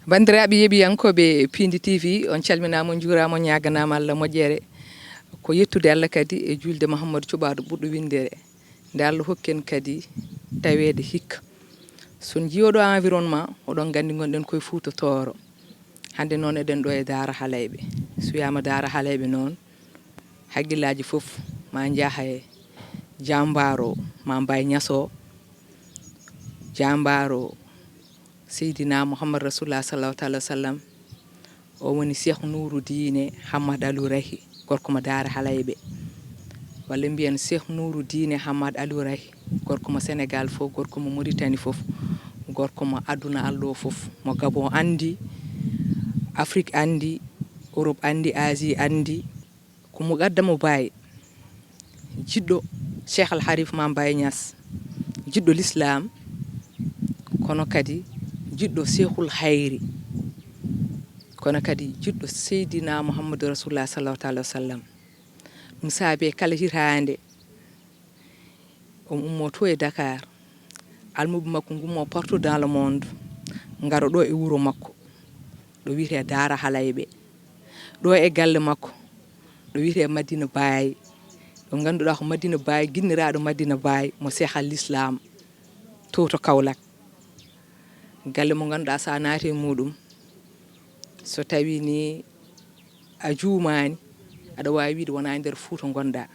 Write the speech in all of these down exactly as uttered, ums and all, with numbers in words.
Banndiraaɓe yeeɓiyankooɓe Piindi T V, on calminaama, on njuuraama, on ñaaganaama Allah moƴƴere. Ko yettude Allah kadi e juulde Muhammadu Cuɓaaɗo ɓurɗo winndere. Nde Allah hokki en kadi taweede hikka. So on njiyii oɗo environnement, oɗon nganndi ngonɗen koye Fuuta Tooro. Hannde noon eɗen ɗo e Daara Halayɓe. So wiyaama Daara Halayɓe noon, hakkillaaji fof ma njaha e jaambaaro Maam Baay Ñas o, jaambaaro Seydina Muhammad Rasulullah sallallahu taala wa sallam. O woni Cheikh Nuuru Diine Hammad Aliou Rahi, gorko mo Daara Halayɓe. Walla mbiyen Cheikh Nuuru Diine Hammad Aliou Rahi, gorko mo Sénégal fof, gorko mo Mauritanie fof, gorko mo aduna Allah o fof, mo Gabon anndi, Afrique anndi, Europe anndi, Asie anndi. Ko muqaddamu Baay, jiɗɗo Cheikh Al Harif Maam Baay Ñas, jiɗɗo Lislaam, kono kadi jiɗɗo Cheikhul Hayri, kono kadi jiɗɗo Seydina Muhammadu Rasulullah sallallahu taala wa sallam. Ɗum saabi kala hitaande, omo ummoo to e Dakar, almuɓɓe makko ngummoo partout dans le monde, ngara ɗo e wuro makko, ɗo wiyetee Daara Halayɓe, ɗo e galle makko, ɗo wiyetee Madina Baay, ɗo ngannduɗaa ko Madina Baay, ginniraaɗo Madina Baay mo Seex al Islaam, to to Kawlak. Galle mo ngannduɗaa, so a naati e muɗum, so tawi ni a juumaani, aɗa waawi wiide wonaa e nder Fuuta ngonɗaa.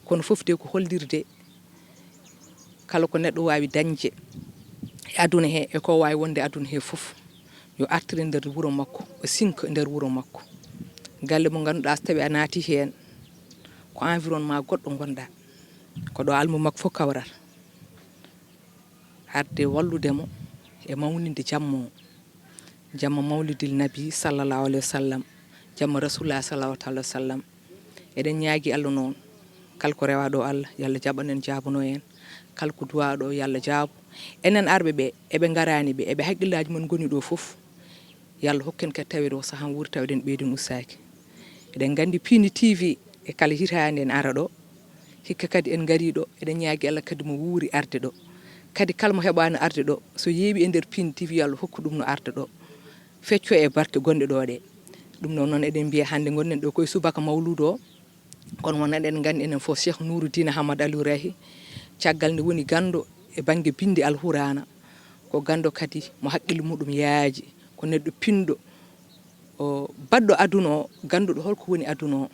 Kono fof de ko hollirde kala ko neɗɗo waawi dañde e aduna he, e ko waawi wonde aduna he fof, yo artir e nder wuro makko, o sinka e nder wuro makko. Galle mo ngannduɗaa, so tawi a naati heen, ko environnement goɗɗo ngonɗaa, ko ɗo almuɓɓe makko fof kawrata. Arde wallude mo e mawninde jamma o, jamma Mawlidil Nabi sallallahu alayhi wa sallam, jamma Rasulullah sallallahu taala wa sallam. Eɗen ñaagi Allah noon, kala ko rewaa ɗo Allah, yo Allah jaɓan en, jaabano en. Kala ko duwaa ɗo, yo Allah jaabo. Enen arɓe ɓe, eɓe ngaraani ɓe, eɓe hakkillaaji mon ngoni ɗo fof, yo Allah hokku en kadi taweede o sahaa wuuri taweɗen ɓeyden ustaaki. Eɗen nganndi Piindi T V e kala hitaande ene ara ɗo. Hikka kadi en ngarii ɗo, eɗen ñaagi Allah kadi mo wuuri arde ɗo. Kadi kala mo heɓaani arde ɗo, so yeeɓi e nder Piindi T V, yo Allah hokku ɗum no arda ɗo. Fecco e barke gonɗe ɗo ɗe. Ɗum noon, noon eɗen mbiya hannde ngonɗen ɗo koye subaka mawluudu o. Kono wonande eɗen nganndi enen fof Cheikh Nuuru Diine Hammad Aliou Rahi, caggal nde woni ganndo e bannge binndi Alhuraana, ko ganndo kadi mo hakkille muɗum yaaji, ko neɗɗo pinɗo, o baɗɗo aduna o, gannduɗo holko woni aduna o.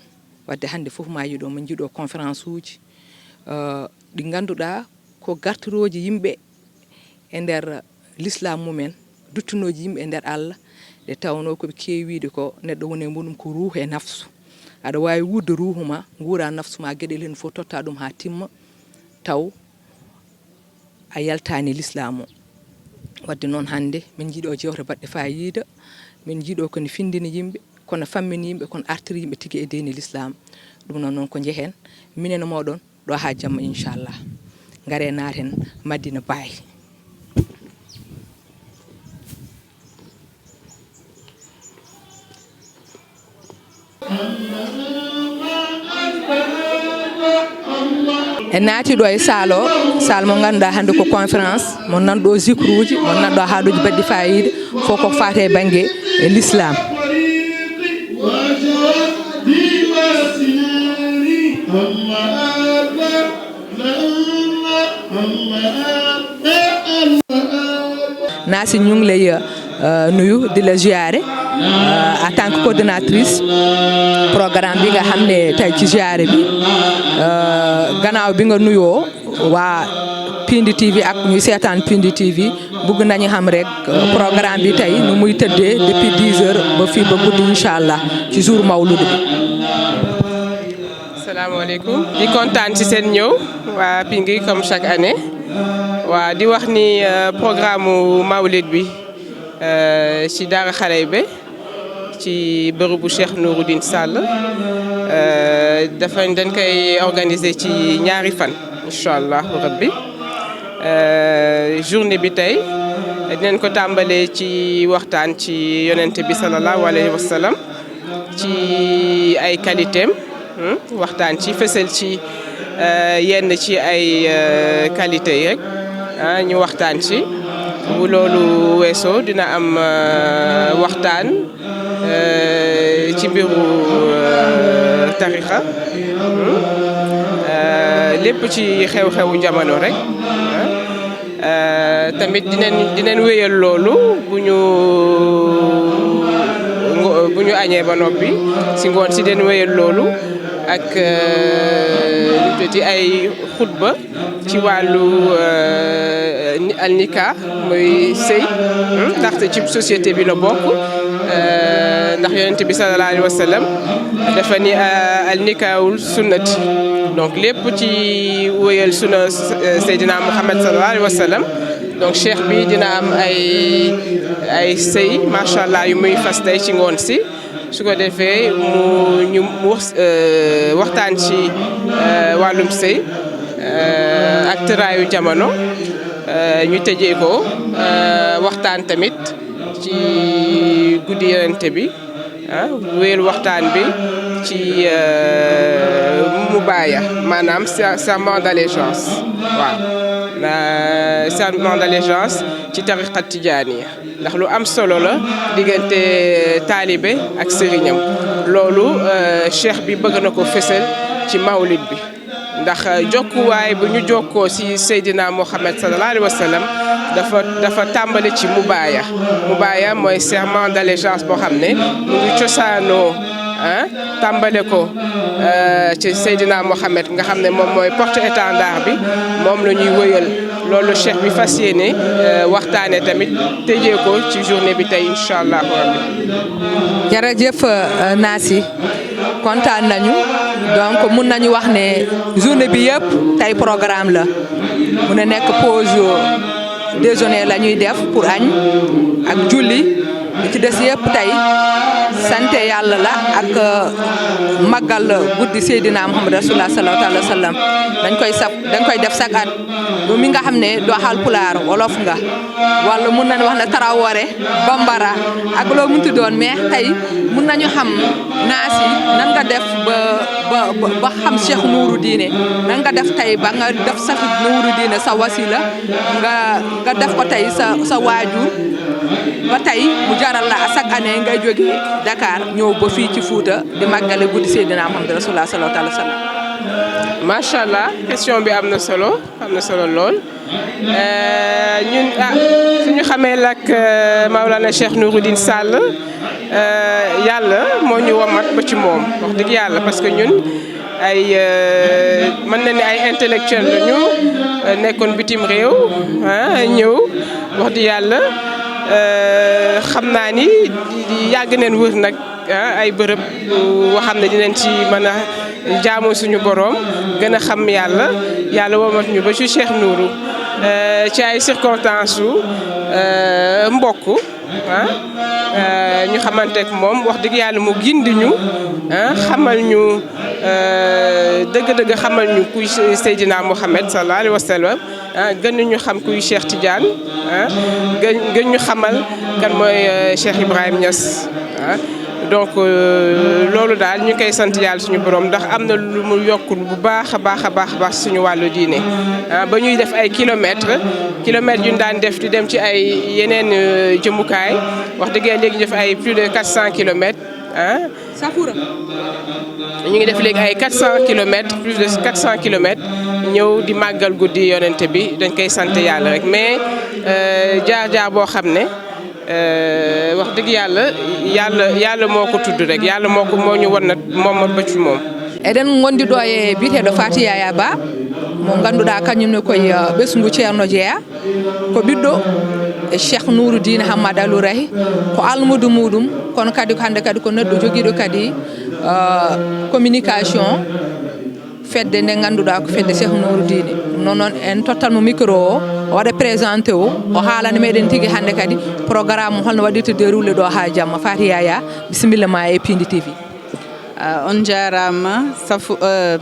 Wadde hannde fof ma yiɗo, min njiɗo conférence uji, eh, ɗi ngannduɗaa ko gartirooji yimɓe e nder l'islam mumen, duttunooji yimɓe e nder Allah, ɗe tawnoo ko ɓe keewi wiide ko neɗɗo woni e muɗum ko ruuhu e nafsu. Aɗa waawi wuurde ruuhu ma, nguura nafsu ma, geɗel heen fof totta ɗum haa timma, taw a yaltaani l'islam o. Wadde noon hannde, min njiɗo jewte baɗɗe faayiida, min njiɗo ko ne findina yimɓe, kono fammini yimɓe, kono artiri yimɓe tigi e diine l'islam. Ɗum noon, noon ko njehen, minen e mooɗon, ɗo haa jamma, inchallah. Ngare naaten Madina Baay. En naati ɗo e saal o, saal mo ngannduɗaa hannde ko conférence, mo nan ɗo zikruuji, mo nan ɗo haalooji baɗɗi faayiida, fof ko faati e bannge e l'islam. Naasi ñu ngi lay, euh, nuyu, di la ziyaare, euh, en tant que coordinatrice programme bi nga xam ne tey ci ziyaare bi, euh, gannaaw bi nga nuyoo waa Piindi T V ak ñuy seetaan Piindi T V, bëgg nañu xam rek, euh, programme bi tey nu muy tëddee depuis dix heures ba fii ba guddi, incha allah, ci jour mawlud bi. Salaamaaleykum. Di kontaan ci seen ñëw, waa Piindi, comme chaque année. Waa, di wax ni, euh, programme mu mawlid bi, euh, ci Daara Xalay be, ci bërëbu Cheikh Nouroudine Sall, euh, dafa, dañ koy organiser ci ñaari fan, incha allahu rabbi. Euh, journée bi tey, dinañ ko tàmbalee ci waxtaan ci Yonent bi sallallahu alayhi wa sallam, ci ay qualité am, hmm, waxtaan ci, fësal ci, euh, yenn ci ay, euh, qualité yi rek, ah, ñu waxtaan ci. Bu loolu weesoo, dina am euh, waxtaan euh, ci mbiru euh, tarixa. Hmm. Euh, lépp ci xew-xewu jamono rek. Euh, tamit dinañ dinañ wéyal loolu bu ñu ngo- bu ñu añee ba noppi, si ngoon si dinañ wéyal loolu ak euh, lu tuddati ay xutba ci wàllu euh, ni- al nika, muy sëy. Hmm, ndaxte ci société bi la bokk. Euh, ndax yonent bi sallallahu alayhi wa sallam dafa ni euh, al nikaawul sunnati. Donc lépp ci wéyal sunna euh, Seydina Muhammad sallallahu alayhi wa sallam. Donc cheikh bi dina am ay ay sëy, macha allah, yu muy fas tey ci ngoon si. Su ko defee mu ñu mu wax euh, waxtaan ci euh, wàllum sëy euh, ak tëraayu jamono. Euh, ñu tëjee ko euh, waxtaan tamit ci guddi yonente bi. Ah, wéyal waxtaan bi ci euh, mubaaya, maanaam ser- serment d'allégeance. Waaw. Euh, serment d'allégeance ci tariqa tijaaniya, ndax lu am solo la diggante taalibe ak sëriñam. Loolu euh, cheikh bi bëgg na ko fësal ci mawlid bi, ndax euh, jokkuwaay bu ñu jokkoo ci Seydina Muhammad sallallahu alayhi wa sallam dafa dafa tàmbali ci mubaaya. Mubaaya mooy serment d'allégeance boo xam ne mu ngi cosaanoo ah tàmbale ko euh, ci Seydina Mohamed, nga xam ne moom mooy porte étendard bi. Moom la ñuy wëyal. Loolu cheikh bi fas yéene euh, waxtaane tamit, tëjee ko ci journée bi tey, incha allahu rabbi. Jërëjëf euh, Naasi, kontaan nañu. Donc mun nañu wax ne journée bi yëpp tey programme la. Mun na nekk pause déjeuner la ñuy def pour añ ak julli. Li ci des yëpp tey sante yàlla la ak euh, màggal guddi Seydina Muhammad Rasulullah sallallahu alayhi wa sallam. Dañ koy saf dañ koy def chaque at. Yow mi nga xam ne doo Haalpulaar, wolof nga, wala mun nañu wax ne Traoré, Bambara, ak loo munti doon, mais tey mun nañu xam Naasi, nan nga def ba ba ba ba xam Cheikh Nourou Diine, nan nga def tey ba nga def Cheikh Nourou Diine sa wasila, nga nga def ko tey sa sa waajur, ba tey mu jaral la chaque année ngay jógee Dakar ñëw ba fii ci Fuuta di màggale guddi Seydina Muhammad Rasulullah sallallahu alayhi wa sallam. Macha allah, question bi am na solo, am na solo lool. Euh, ñun ah suñu xamee lak euh, Maulana Cheikh Nouroudine Sall euh, yàlla moo ñu womat ba ci moom, wax dëgg yàlla, parce que ñun ay euh, mën na ne ay intellectuel la ñu euh, nekkoon bitim réew ah ñëw, wax dëgg yàlla euh, xam naa ni di- di- yàgg neen wër nag ah, ay bërëb yoo xam ne dinañ ci mën a jaamu suñu borom, gën a xam yàlla. Yàlla womat ñu ba ci Cheikh Nourou euh, ci ay circonstances su euh, mbokk ah euh, ñu xamante ak moom, wax dëgg yàlla mu gindi ñu ah xamal ñu euh, dëgg-dëgg xamal ñu kuy Seydina Mohamed sallallahu alayhi wa sallam. Ah gën ñu xam kuy Cheikh Tidiane ah gën gën ñu xamal kan mooy euh, Cheikh Ibrahim Niass ah. Donc euh, loolu daal ñu koy sant yàlla suñu borom, ndax am na lu mu yokk bu baax a baax a baax a baax suñu wàllu diine ah, ba ñuy def ay kilomètres kilomètres yu ñu daan def di dem ci ay yeneen euh, jëmukaay. Wax dëgg yàlla léegi ñu def ay plus de quatre cents kilomètres ah. Safura. Ñu ngi def léegi ay quatre cents kilomètres, plus de quatre cents kilomètres, ñëw di màggal guddi yonente bi. Dañ koy sant yàlla rek, mais euh, jaar-jaar boo xam ne euh, wax dëgg yàlla yàlla yàlla moo ko tudd rek, yàlla moo ko moo ñu won nag moom ba ci moom. Eɗen ngondi ɗo e biyeteeɗo Faty Yaya Ba, mo ngannduɗaa kañum ne koye uh, ɓesngu Ceerno Jeeya, ko ɓiɗɗo e Cheikh Nourou Diine Hammad Alou Rahi, ko almudu muɗum, kono kadi ko hannde kadi ko neɗɗo jogiiɗo kadi uh, communication fedde nde ngannduɗaa ko fedde Cheikh Nourou Diine. Ɗum noon noon en tottan mo micro o, o waɗa présenté o, o haalana meɗen tigi hannde kadi programme holno waɗirta déroulé ɗo haa jamma. Faty Yaya, bisimilla ma e Pindi T V. Ah, on jaaraama safu euh,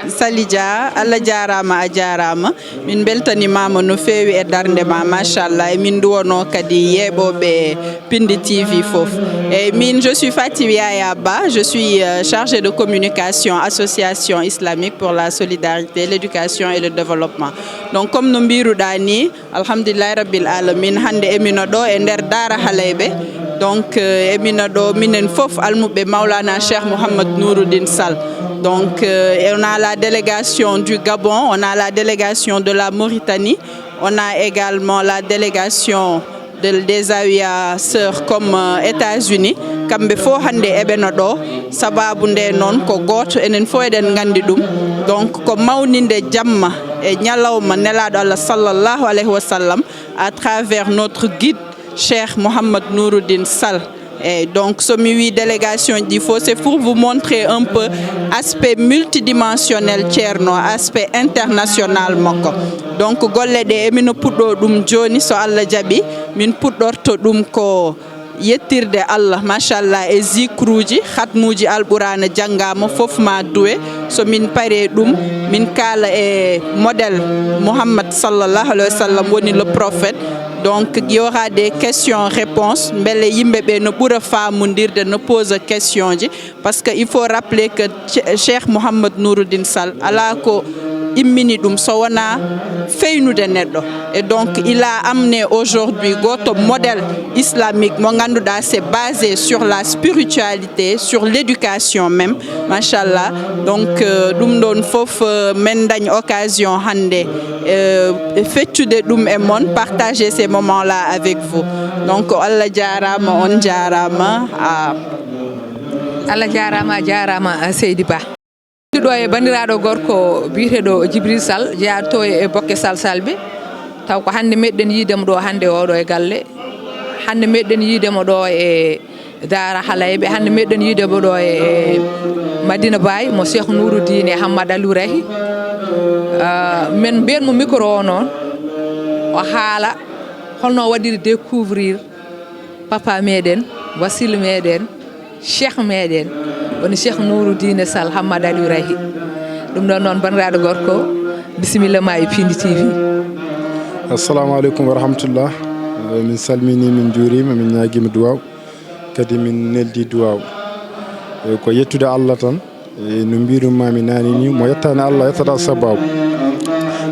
Sali Dia, Allah jaaraama, a jaaraama. Min mbeltanimaama no feewi e darnde ma, machallah. E min nduwanoo kadi yeeɓooɓe Pindi T V fof. E min, je suis Fatou Yaya Ba, je suis, euh, chargée de communication, Association islamique pour la solidarité, l'éducation et le développement. Donc, comme no mbiiruɗaa ni, alhamdulillahi rabbil alamin, hannde emino ɗo e nder Daara Halayɓe. Donc, euh, emino ɗo minen fof almuɓɓe Maulana Cheikh Mohammed Nouroudine Sall. Donc, euh, on a la délégation du Gabon, on a la délégation de la Mauritanie, on a également la délégation de, des Zawiya Sœurs comme, euh, États-Unis. Kamɓe fof hannde eɓeno ɗo. Sababu nde noon ko gooto, enen fof eɗen nganndi ɗum. Donc, ko mawninde jamma e ñalawma Nelaaɗo Allah sallallahu alayhi wa sallam à travers notre guide, Cheikh Mohammed Nouroudine Sall. Et donc, so mi wi délégation ji fof, c'est pour vous montrer un peu aspect multidimensionnel Ceerno, aspect international makko. Donc, golle ɗe emino puɗɗo ɗum jooni, so Allah jaɓi, min puɗɗorto ɗum ko yettirde Allah, machallah, e zikruuji, khatmuuji Alqur'aana janngaama, fof ma duwe. So min pare ɗum, min kaala e modèle Muhammad sallallahu alayhi wa sallam, woni le prophète. Donc, il y aura des questions-réponses. Mbele yimɓe ɓe no ɓura faamundirde, no posa question ji. Parce que il faut rappeler que Che-, Cheikh Mohammed Nouroudine Sall, alaa ko immini ɗum so wonaa feynude neɗɗo. Et donc, il a amené aujourd'hui gooto modèle islamique mo ngannduɗaa, c'est basé sur la spiritualité, sur l'éducation même, machallah. Donc, euh, ɗum ɗoon fof, euh, min ndañ occasion hannde, euh, feccude ɗum e mon, partager ces moments-là avec vous. Donc, Allah jaaraama, on jaaraama. Ah. Allah jaaraama, a jaaraama, seydi Ba. Ɗo e banndiraaɗo gorko biyeteeɗo Jibril Sall, jeyaaɗo to e Bokke Sall Salbi. Taw ko hannde meɗɗen yiide mo ɗo hannde oɗo e galle. Hannde meɗɗen yiide mo ɗo e Daara Halayɓe. Hannde meɗɗen yiide mo ɗo e, e Madina Baye, mo Cheikh Nouroudine e Hammad Aliou Rahi. Ah, min mbiyen mo micro o noon, o haala holno o waɗiri découvrir papa meɗen, wasila meɗen, cheikh meɗen, woni Cheikh Nouroudine Sall Hammad Aliou Rahi. Ɗum ɗon noon, banndiraaɗo gorko, bisimilla ma e Pindi T V. Assalamu aleykum wa rahmatullah. Eh, min salmini, min njuurima, min ñaagiima duwaaw. Kadi min neldi duwaaw. Eh, ko yettude Allah tan. E no mbiɗum ma mi naani ni, mo yettaani Allah, yettata sababu.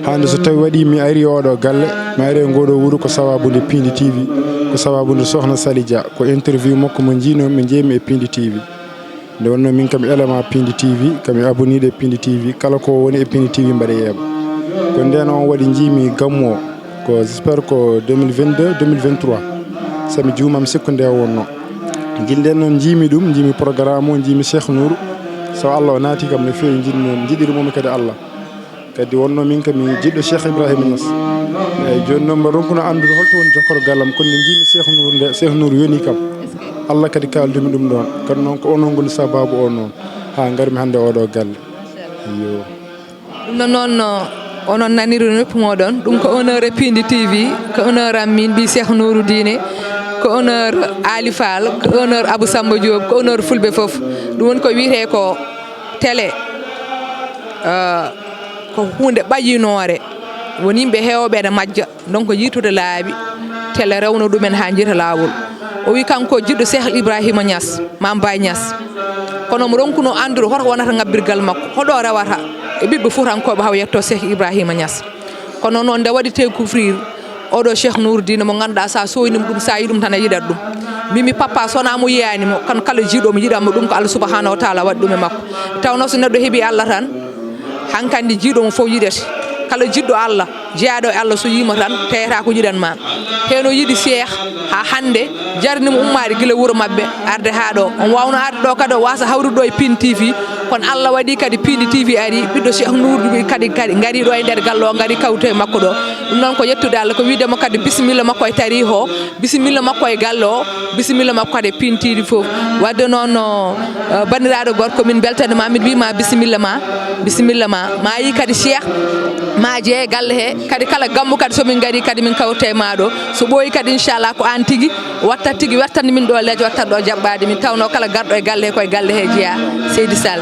Hannde so tawi waɗi mi ari oɗo galle, mi ari e ngoɗo wuro ko sababu nde Pindi T V, ko sababu nde Sokhna Sali Dia, ko interview makko mo njiino mi jeemi e Pindi T V. Nde wonno min kam élément Pindi T V, kam e abonné e Pindi T V, kala ko woni e Pindi T V mbaɗe yeeɓa. Ko nden on waɗi njiimi gammu o. Ko j'espère ko deux mille vingt-deux, deux mille vingt-trois. So mi juumam sikko nde wonno. Gila nden noon njiimi ɗum, njiimi programme o, njiimi Cheikh Nour. So Allah o naati kam no feewi, njiɗmi mo, njiɗiri mo kadi Allah. Kadi wonno min kam mi jiɗɗo Cheikh Ibrahima Niass. Eyyi, jooni noon mbaɗa ronkuno anndude holto woni jokkoro gallam, kono nde njiimi Cheikh Nour nde, Cheikh Nour yoni kam. Allah kadi kaldumi ɗum ɗon. Kadi noon ko onon ngoni sababu o noon. Haa ngarmi hannde oɗo galle. Iyo. Ɗum ɗon noon, no onon naniri noppi moɗon, ɗum ko honneur e Pindi T V, ko honneur am min ɓii Cheikh Nouroudine, ko honneur Ali Fall, ko honneur Abou Samba Diop, ko honneur fulɓe fof. Ɗum woni ko wiyetee ko télé, euh, ko huunde ɓajinoore, woni yimɓe heewɓe ene majja. Donc, yiytude laabi, tele rewno ɗumen haa njiyta laawol. O wi kanko jiɗɗo Cheikh Ibrahima Niass, Mame Baye Niass. Kono mo ronkuno anndude hoto wonata ngabbirgal makko, hoɗo rewata e ɓiɓɓe Fuutankooɓe haw yetto Cheikh Ibrahima Niass. Kono noon nde waɗi découvrir oɗo Cheikh Nouroudine mo ngannduɗaa sa soynima ɗum, sa yi ɗum tan a yiɗat ɗum. Mbimi papa so wonaa mo yiyaani mo, kan kala jiɗɗo mo yiɗat mo ɗum ko Allah subhanahu wa taala waɗi ɗum e makko. Tawno so neɗɗo heɓi Allah tan, hankandi jiɗɗo mo fof yiɗete. Kala jiɗɗo Allah, jeyaaɗo e Allah so yiima tan, teyata ko yiɗan ma. Heno yiɗi Cheikh, haa hannde, jarnimo ummaade gila wuro maɓɓe, arde haa ɗo. On waawno arde ɗo kadi, o waasa hawrude ɗo e Pindi T V, kono Allah waɗi kadi Pindi T V ari, ɓiɗɗo Cheikh Nour kadi, kadi ngari ɗo e nder galle o, ngari kawte e makko ɗo. Ɗum noon ko yettude Allah, ko wiide mo kadi bisimilla makko e tariiha o, bisimilla makko e galle o, bisimilla makko kadi e Pindi T V fof. Wadde noon, no, eh, banndiraaɗo gorko, min mbeltanii ma, min mbii ma bisimilla ma, bisimilla ma. Ma yi kadi Cheikh, ma jeye galle he, kadi kala gammu kadi so min ngari kadi min kawte e ma ɗo. So ɓooyi kadi inchallah ko aan tigi, wattat tigi wertan min ɗo leejo, wattat ɗo jaɓɓaade min, tawno kala garɗo e galle he ko e galle he jeyaa. Seydi Sall.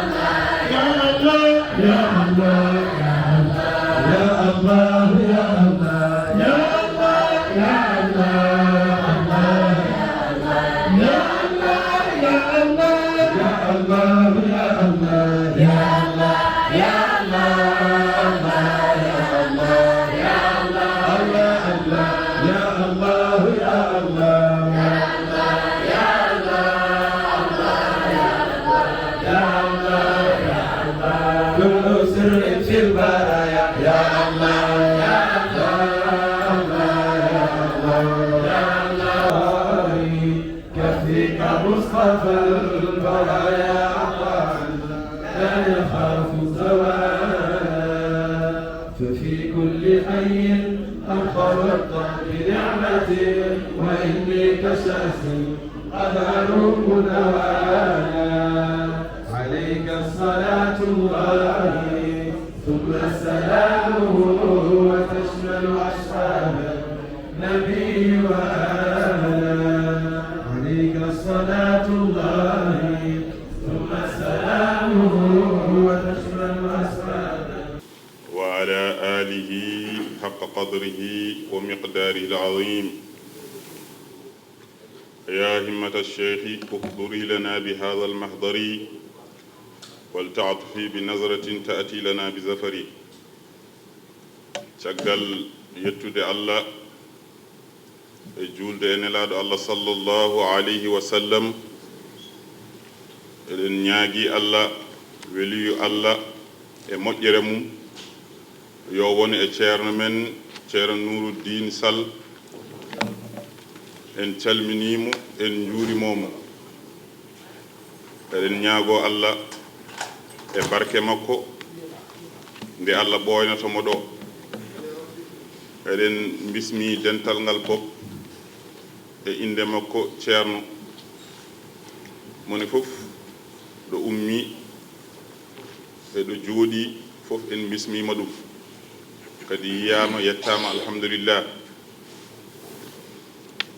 كل سر في البرايا، يا الله، يا الله، يا الله، يا الله، يا الله. كفيك مصطفى البرايا عطاء لا يخاف زوالا، ففي كل حي أرقى وارقى بنعمته، وإني كشاس قد أروم نوالا. عليك الصلاة الله ثم سلامه، وتشمل أصحاب النبي وآله. عليك الصلاة الله ثم سلامه، وتشمل أصحاب وعلى آله حق قدره ومقداره العظيم. يا همة الشيخ، احضري لنا بهذا المحضر، ولتعطفي بنظرة تأتي لنا بظفر. Caggal yettude Allah, E juulde e Nelaaɗo Allah sallallahu alayhi wa sallam, eɗen ñaagi Allah, weliyu Allah e moƴƴere mum, yo won e ceerno men, Ceerno Nuuruddiin Sal. En calminii mo, en njuurimoo mo. Eɗen ñaagoo Allah e barke makko, nde Allah ɓooynata mo ɗo. Eɗen mbismii dental ngal fof e innde makko, Ceerno. Moni fof ɗo ummii e ɗo jooɗii fof, en mbismiima ɗum. Kadi yiyaama, yettaama, alhamdulillah.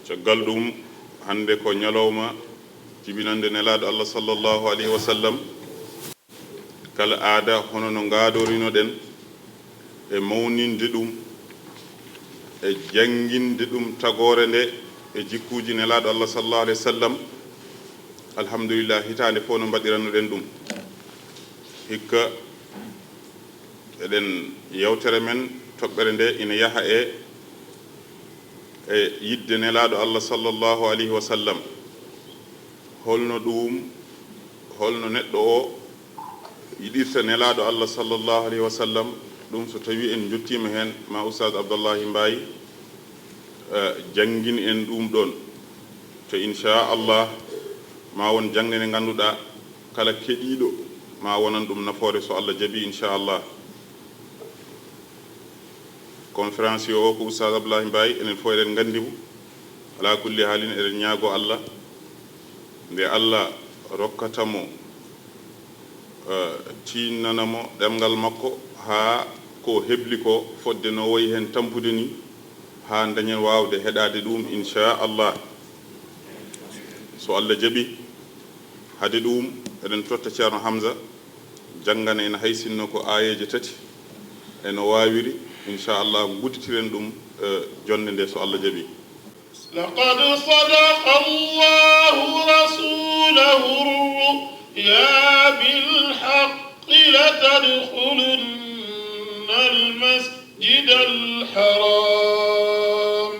Caggal ɗum, hannde ko ñalawma jibinannde Nelaaɗo Allah sallallahu alayhi wa sallam. Kala aada, hono no ngaadorinoɗen e mawninde ɗum, e jannginde ɗum tagoore nde e jikkuuji Nelaaɗo Allah sallallahu alayhi wa sallam. Alhamdulillah, hitaande fof no mbaɗirannoɗen ɗum. Hikka eɗen, yewtere men, toɓɓere nde ina yaha e, e yiɗde Nelaaɗo Allah sallallahu alayhi wa sallam. Holno ɗum, holno neɗɗo o yiɗirta Nelaaɗo Allah sallallahu alayhi wa sallam? Ɗum, so tawii en njottiima heen, ma Oustaz Abdallahi Mbaye, eh, janngin en ɗum ɗoon. Te inchallah, ma won jaŋde nde ngannduɗaa, kala keɗiiɗo ma wonan ɗum nafoore, so Allah jaɓii, inchallah. Conférencier o ko Oustaz Abdoulahi Mbaye, enen fof eɗen nganndi mo. Ala kulli haalin, eɗen ñaagoo Allah, nde Allah rokkata mo, eh, tiinnana mo ɗemngal makko, haa ko hebli ko, fodde no wayi heen tampude ni, haa dañen waawde heɗaade ɗum, inchallah. So Allah jaɓii, hade ɗum, eɗen totta Ceerno Hamza, janngana en, hay sinno ko aayeeje tati e no waawiri, inchallah, ngudditiren ɗum, eh, jonnde nde, so Allah jaɓii. لقد صدق الله رسوله الرؤيا بالحق لتدخلن المسجد الحرام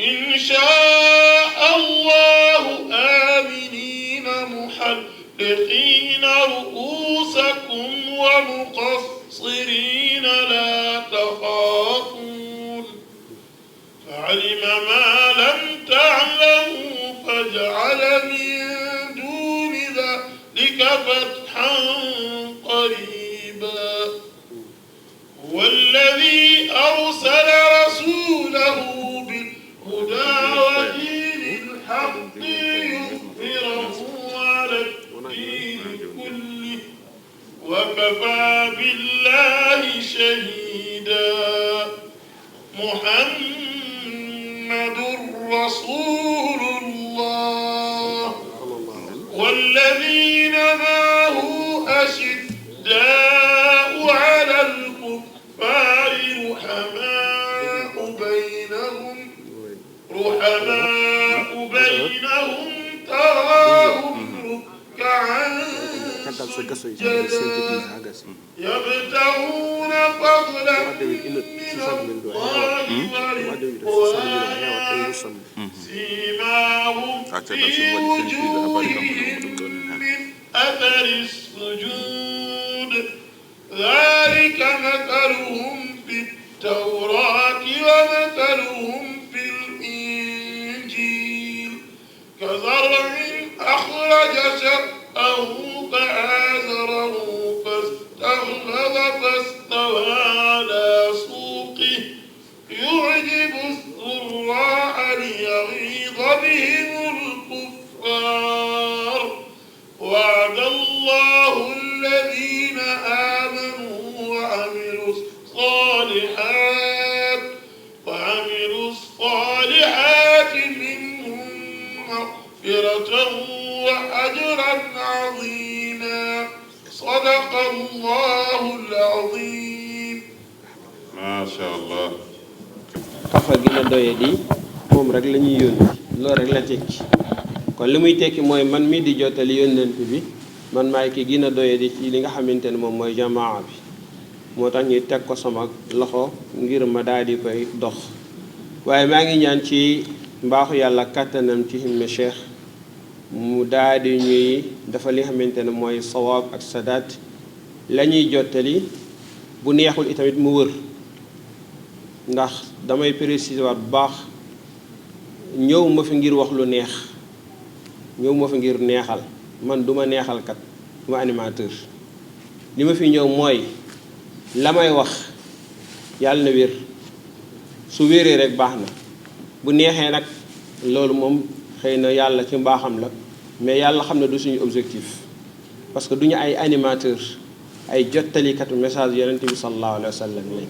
إن شاء الله آمنين محلقين رؤوسكم ومقصرين لا تخافون فعلم ما لم تعلموا فجعل من دون ذلك فتحا قريبا. هو الذي أرسل رسوله بالهدى ودين الحق ليظهره على الدين كله وكفى بالله شهيدا. محمد رسول الله والذين معه أشداء على الكفار رحماء بينهم رحماء بينهم تراهم ركعا سجدا يبتغون فضلا من الله ورضوانا سيماهم في وجوههم من أثر السجود ذلك مثلهم في التوراة ومثلهم في الإنجيل كزرع أخرج شطأه فآزره فاستغلظ فاستوى على سوقه يعجب الزراع ليغيظ بهم الكفار وعد الله الذين آمنوا وعملوا الصالحات وعملوا الصالحات منهم مغفرة وأجرا عظيما. صدق الله العظيم. Machallah. Kafa gi na doyadi, moom rek la ñuy yónni, loolu rek la tekki. Kon li muy tekki mooy, man mii di jottali yónnent bi, man maay ki gën a doyadi ci li nga xamante ne moom mooy jamaa bi. Moo tax ñuy teg ko sama loxo ngir ma daal di koy dox. Waaye maa ngi ñaan ci mbaaxu Yàlla, kàttanam, ci himme Cheikh, mu daal di ñuy dafa li nga xamante ne mooy sawaab ak sadaat. La ñuy jottali, bu neexul itamit, mu wër. Ndax damay préciser waat bu baax, ñëw ma fi ngir wax lu neex, ñëw ma fi ngir neexal. Man duma neexalkat, duma animateur. Li ma fi ñëw mooy la may wax, Yàlla na wér. Su wéree rek, baax na. Bu neexee nag, loolu moom, xëy na Yàlla ci mbaaxam la, mais Yàlla xam ne du suñu objectif, parce que duñu ay animateur, ay jottalikatu message Yonent bi sallallahu alayhi wa sallam lañ.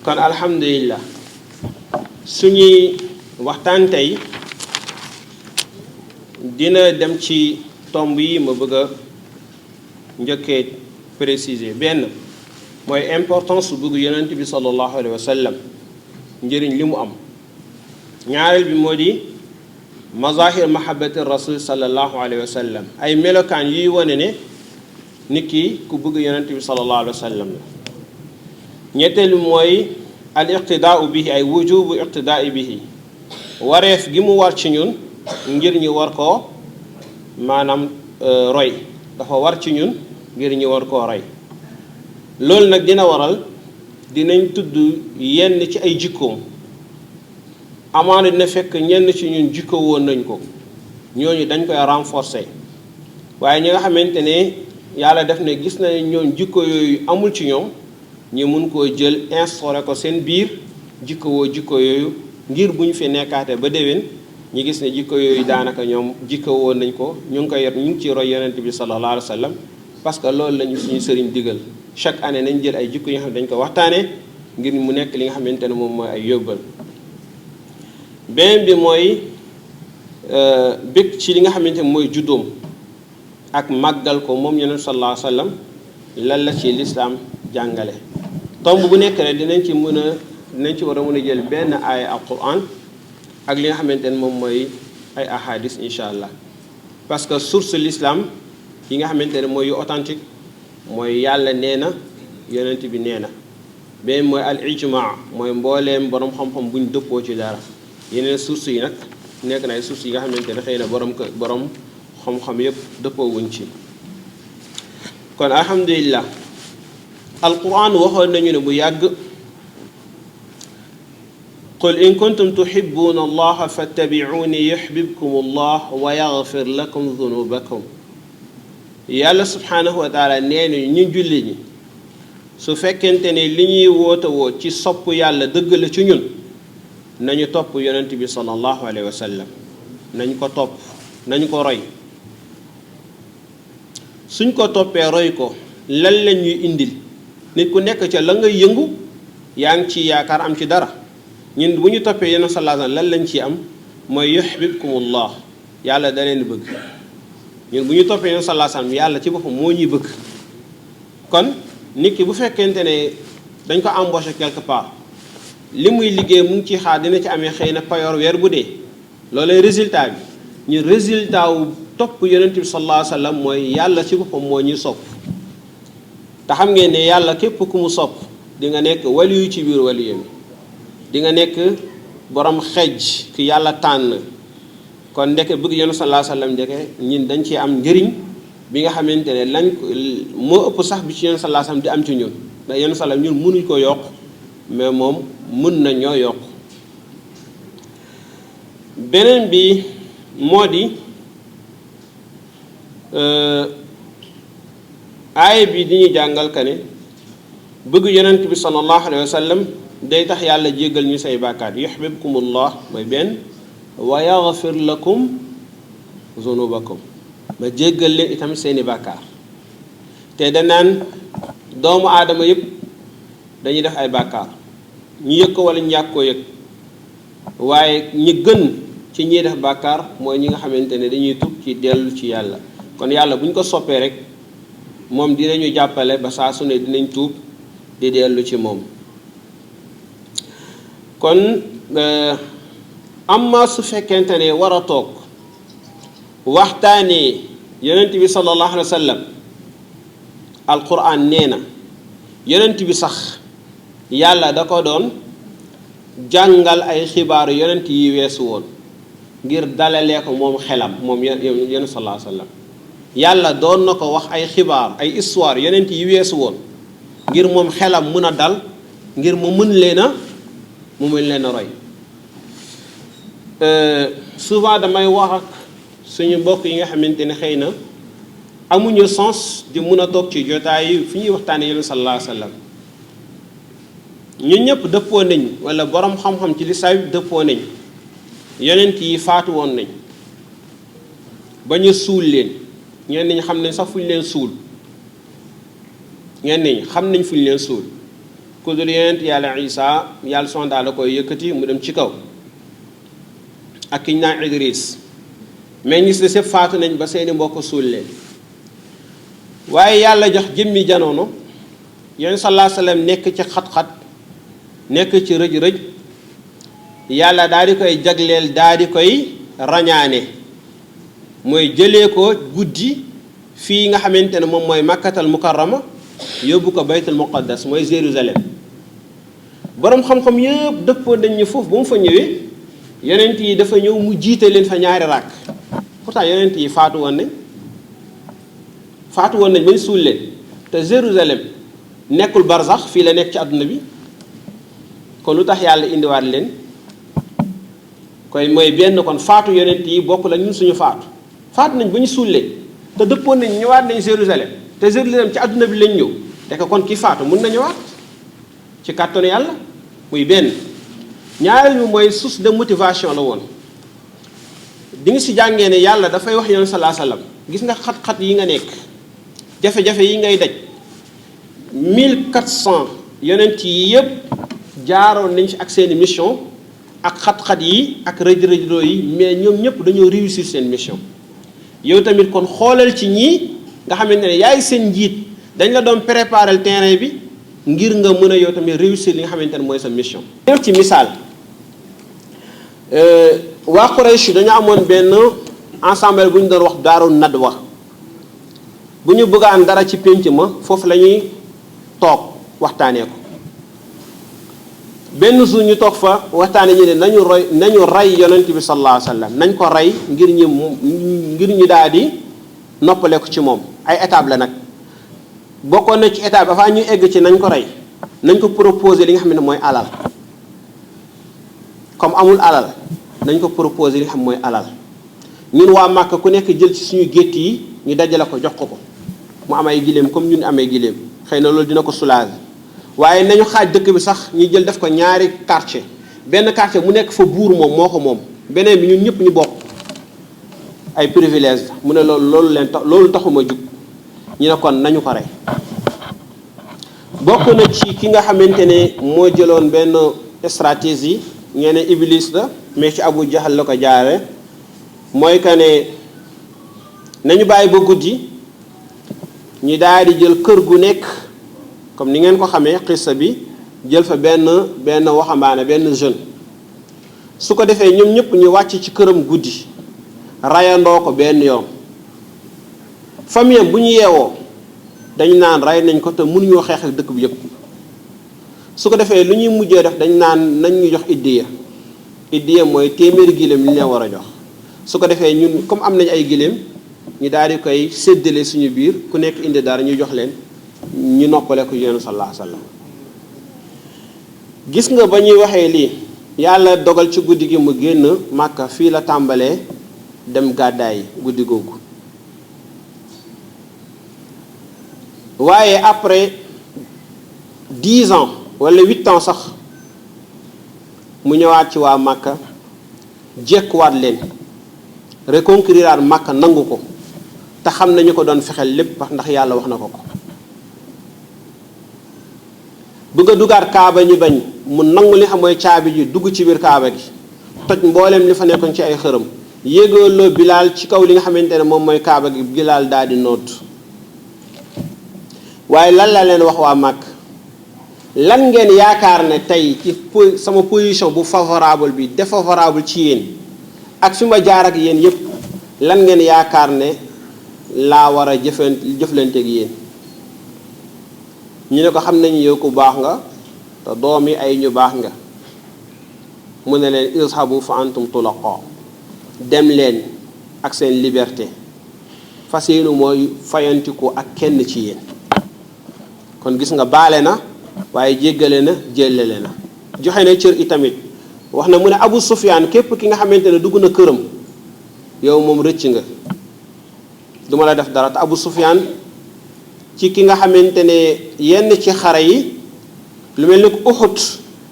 Kon alhamdulillah, suñuy waxtaan tey dina dem ci tomb yi ma bëgg a njëkkee préciser. Benn mooy importance su bëgg Yonent bi sallallahu alayhi wa sallam, njëriñ li mu am. Ñaareel bi moo di mazahir mahabbati rasul sallallahu alayhi wa sallam, ay melokaan yuy wane ne nit ki ku bëgg Yonent bi sallallahu alayhi wa sallam la. Ñetteel bi mooy al iqtidaau bihi, ay wujubu iqtidaai bihi, wareef gi mu war ci ñun ngir ñu war koo, maanaam, euh, roy. Dafa war ci ñun ngir ñu war koo roy. Loolu nag dina waral dinañ tudd yenn ci ay jikkoom. Amaana dina fekk ñenn ci ñun jikko woon nañ ko, ñooñu dañ koy renforcer. Waaye ñi nga xamante ne Yàlla def ne gis nañ ñoom jikko yooyu amul ci ñoom, ñu mun koo jël, instauré ko seen biir, jikko woo jikko yooyu, ngir bu ñu fi nekkaate ba déwén, ñu gis ne jikko yooyu daanaka ñoom jikko woon nañ ko, ñu ngi koy yor, ñu ngi ciy roy Yonent bi sallallahu alayhi wa sallam, parce que loolu lañu suñu sëriñ digal. Chaque année nañ jël ay jikko yi nga xam ne dañ ko waxtaanee, ngir mu nekk li nga xamante ne moom mooy ay yóbbal. Beneen bi mooy, euh, bëgg ci li nga xamante ne mooy juddoom ak màggal ko moom Yonent sallallahu alayhi wa sallam. Lan la ci lislaam jàngale? Tomb bu nekk rek dinañ ci mën a, dinañ ci war a mën a jël benn aaya Alquran ak li nga xamante ne moom mooy ay ahadis, incha allah, parce que source l'islam yi nga xamante ne mooy yu authentique mooy Yàlla nee na, Yonent bi nee na. Beneen mooy al ijma, mooy mbooleem borom xam-xam buñ dëppoo ci dara. Yeneen source yi nag nekk na ay source yi nga xamante ne xëy na borom kë-, borom xam-xam yépp dëppoo wuñ ci. Kon alhamdulillah, Alquran waxoon nañu ne bu yàgg, qul in kuntum tuhibbuna allaha fattabi'uni yuhbibkum allah wa yaghfir lakum dhunubakum. Yàlla subhanahu wa taala nee na ñu julli ñi, su fekkente ne li ñuy woote woo ci sopp Yàlla dëgg la ci ñun, nañu topp Yonent bi sallallahu alayhi wa sallam, nañ ko topp, nañu ko roy. Suñ ko toppee, roy ko, lan la ñuy indil? Nit ku nekk ca la ngay yëngu, yaa ngi ci yaakaar am ci dara. Ñun bu ñu toppee Yonent sallallahu alayhi wa sallam, lan lañ ci am? Mooy yuhbibkumullah, Yàlla da leen bëgg. Ñun bu ñu toppee Yonent sallallahu alayhi wa sallam, Yàlla ci boppam moo ñuy bëgg. Kon nit ki bu fekkente ne dañ ko embauché quelque part, li muy liggéey mu ngi ciy xaar, dina ci amee xëy na payoor weer bu dee. Loolay résultat bi. Ñu résultat wu topp Yonent bi sallallahu alayhi wa sallam mooy Yàlla ci boppam moo ñuy sopp. Te xam ngeen ne Yàlla képp ku mu sopp, di nga nekk waliyu ci biir waliyu mi, di nga nekk borom xejj ki Yàlla tànn. Kon ndeke bëgg Yonent sallallahu alayhi wa sallam, ndeke ñun dañ ci am njëriñ bi nga xamante ne lañ ko, moo ëpp sax bi ci Yonent sallallahu alayhi wa sallam di am ci ñun. Ndax Yonent sallam ñun mënuñ ko yokk, mais moom mën na ñoo yokk. Beneen bi moo di, euh, aaya bi di ñu jàngal ka ne bëgg Yonent bi sallallahu alayhi wa sallam day tax Yàlla jéggal ñu say bàkkaar. Yuhbibkumullah mooy benn, wa yaghfir lakum dhunubakum, ma jéggal leen itam seeni bàkkaar. Te danaan doomu aadama yépp dañuy def ay bàkkaar, ñu yëg ko wala ñu ñàkk koo yëg. Waaye ñi gën ci ñiy def bàkkaar mooy ñi nga xamante ne dañuy tuub ci dellu ci Yàlla. Kon Yàlla bu ñu ko soppee rek, moom dinañu jàppale ba saa su ne dinañ tuub di dellu ci moom. Kon, euh, amma su fekkente ne war a toog waxtaanee Yonent bi sallallahu alayhi wa sallam, Alquran nee na, Yonent bi sax Yàlla da ko doon jàngal ay xibaar yonent yi weesu woon, ngir dalalee ko moom xelam, moom yon-, yon-, yonent sallallahu alayhi wa sallam. Yàlla doon na ko wax ay xibaar, ay histoire yonent yi weesu woon, ngir moom xelam mën a dal, ngir mu mën leen a, mu mën leen a roy. Euh, souvent damay wax ak suñu mbokk yi nga xamante ne xëy na amuñu sens di mun a toog ci jotaay yi fi ñuy waxtaanee yonent sallallahu alayhi wa sallam. Ñun ñëpp dëppoo nañ, wala borom xam-xam ci lislaam yi dëppoo nañ, yonent yi faatu woon nañ ba ñu suul leen. Ñenn ñi xam nañ sax fu ñu leen suul, ñenn ñi xam nañ fu ñu leen suul. Ku dul yonent Yàlla Isa, Yàlla subhaanahu wa taala koy yëkkati mu dem ci kaw, ak ki ñu naan Idris. Mais ñi si des yëpp faatu nañ ba seeni mbokk suul leen. Waaye Yàlla jox jëmmi janono, yonent sallallahu alayhi wa sallam nekk ci xat-xat, nekk ci rëj-rëj, Yàlla daal di koy jagleel, daal di koy rañaane, mooy jëlee ko guddi fii nga xamante ne moom mooy Makkatal Mukarrama, yóbbu ko Baytul Muqaddas, mooy Jérusalem. Borom xam-xam yëpp dëppoo nañ ñu foofu, ba mu fa ñëwee, yonent yi dafa ñëw, mu jiite leen fa ñaari ràkk. Pourtant yonent yi faatu woon nañ, faatu woon nañ bañ suul leen. Te Jérusalem nekkul barzax, fii la nekk ci àdduna bi. Kon lu tax Yàlla indiwaat leen? Koy mooy benn, kon faatu yonent yi bokk la ñun suñu faatu. Faatu nañ ba ñu suul leen, te dëppoon nañ ñëwaat nañ Jérusalem, te Jérusalem ci àdduna bi lañ ñëw. Te ko kon ki faatu mun na ñëwaat ci kàttanu Yàlla. Muy benn. Ñaareel bi mooy source de motivation la woon. Di nga si jàngee ne Yàlla dafay wax yonent sallallahu alayhi wa sallam, gis nga xat-xat yi nga nekk, jafe-jafe yi ngay daj, mille quatre cents yonent yi yëpp jaaroon nañ fi ak seeni mission, ak xat-xat yi ak rëj-rëjloo yi, mais ñoom ñëpp dañoo réussir seen mission. Yow tamit kon xoolal ci ñii nga xamante ne yaay seen njiit, dañ la doon préparer terrain bi ngir nga mën a yow tamit réussir li nga xamante ne mooy sa mission. Yow ci misaal, euh, waa Quraysh dañu amoon benn ensemble bu ñu doon wax Daaru Nadwa. Bu ñu bëggaan dara ci pénc ma, foofu la ñuy toog waxtaanee ko. Benn jour ñu toog fa waxtaanee, ñu ne nañu roy, nañu rey yonent bi sallallahu alayhi wa sallam, nañ ko rey ngir ñu, ngir ñu daal di noppale ko ci moom. Ay étape la nag. Bokkoon na ci étape, avant ñu egg ci nañ ko rey, nañ ko proposer li nga xam ne mooy alal. Comme amul alal, nañ ko proposer li nga xam mooy alal. Ñun waa Màkka, ku nekk jël ci suñu gétt yi, ñu dajale ko, jox ko ko, mu am ay giléem comme ñun amee giléem. Xëy na loolu dina ko soulager. Waaye nañu xaaj dëkk bi sax, ñu jël def ko ñaari quartier. Benn quartier mu nekk fa buur moom, moo ko moom. Beneen bi ñun ñëpp ñu bokk. Ay privilège la. Mu ne loolu, loolu leen tax, loolu taxuma jug. Ñu ne kon nañu ko rey. Bokk na ci ki nga xamante ne moo jëloon benn stratégie, ñee ne Iblis la, mais ci Abu Jahal la ko jaare. Mooy que ne nañu bàyyi ba guddi, ñu daal di jël kër gu nekk, comme ni ngeen ko xamee xissa bi, jël fa benn, benn waxambaane, benn jeune. Su ko defee ñoom ñëpp ñu wàcc ci këram guddi, rayandoo ko benn yoon. Famille am bu ñu yeewoo, dañu naan rey nañ ko te mënuñoo xeex ak dëkk bi yëpp. Su ko defee lu ñuy mujjee def, dañ naan nañ ñu jox iddiya. Iddiya mooy téeméeri giléem li ñu leen war a jox. Su ko defee ñun comme am nañ ay giléem, ñu daal di koy séddale suñu biir, ku nekk indi dara ñu jox leen, ñu noppale ko Yonent sallallahu alayhi wa sallam. Gis nga ba ñuy waxee lii, Yàlla dogal ci guddi gi mu génn Màkka, fii la tàmbalee dem gàddaay guddi googu. Waaye après dix ans wala huit ans sax, mu ñëwaat ci waa Màkka, jekkuwaat leen, reconquériraat Màkka, nangu ko, te xam nañu ko doon fexeel lépp, ndax Yàlla wax na ko ko. Bëgg a dugaat Kaaba, ñu bañ, mu nangu li xam mooy caabi ji, dugg ci biir Kaaba gi, toj mboolem li fa nekkoon ci ay xërëm, yéegaloo Bilaal ci kaw li nga xamante ne moom mooy Kaaba gi, Bilaal daal di noot. Waaye lan la leen wax waa Màkk? Lan ngeen yaakaar ne tey ci po-, sama position bu favorable bi, défavorable ci yéen, ak fi ma jaar ak yéen yépp, lan ngeen yaakaar ne laa war a jëfan-, jëflante ak yéen? Ñu ne ko, xam nañu yow ku baax nga, te doom yi ay ñu baax nga. Mu ne leen: "Izhabu fa antum tulaqa." Dem leen ak seen liberté. Fas yéenu mooy fayantiku ak kenn ci yéen. Kon gis nga, baale na, waaye jéggale na, jéllale na. Joxe na cër itamit. Wax na mu ne, Abu Sufyaan, képp ki nga xamante ne dugg na këram, yow moom rëcc nga. Du ma la def dara. Te Abu Sufyaan, ci ki nga xamante ne yenn ci xare yi, lu mel ni ko Uhud,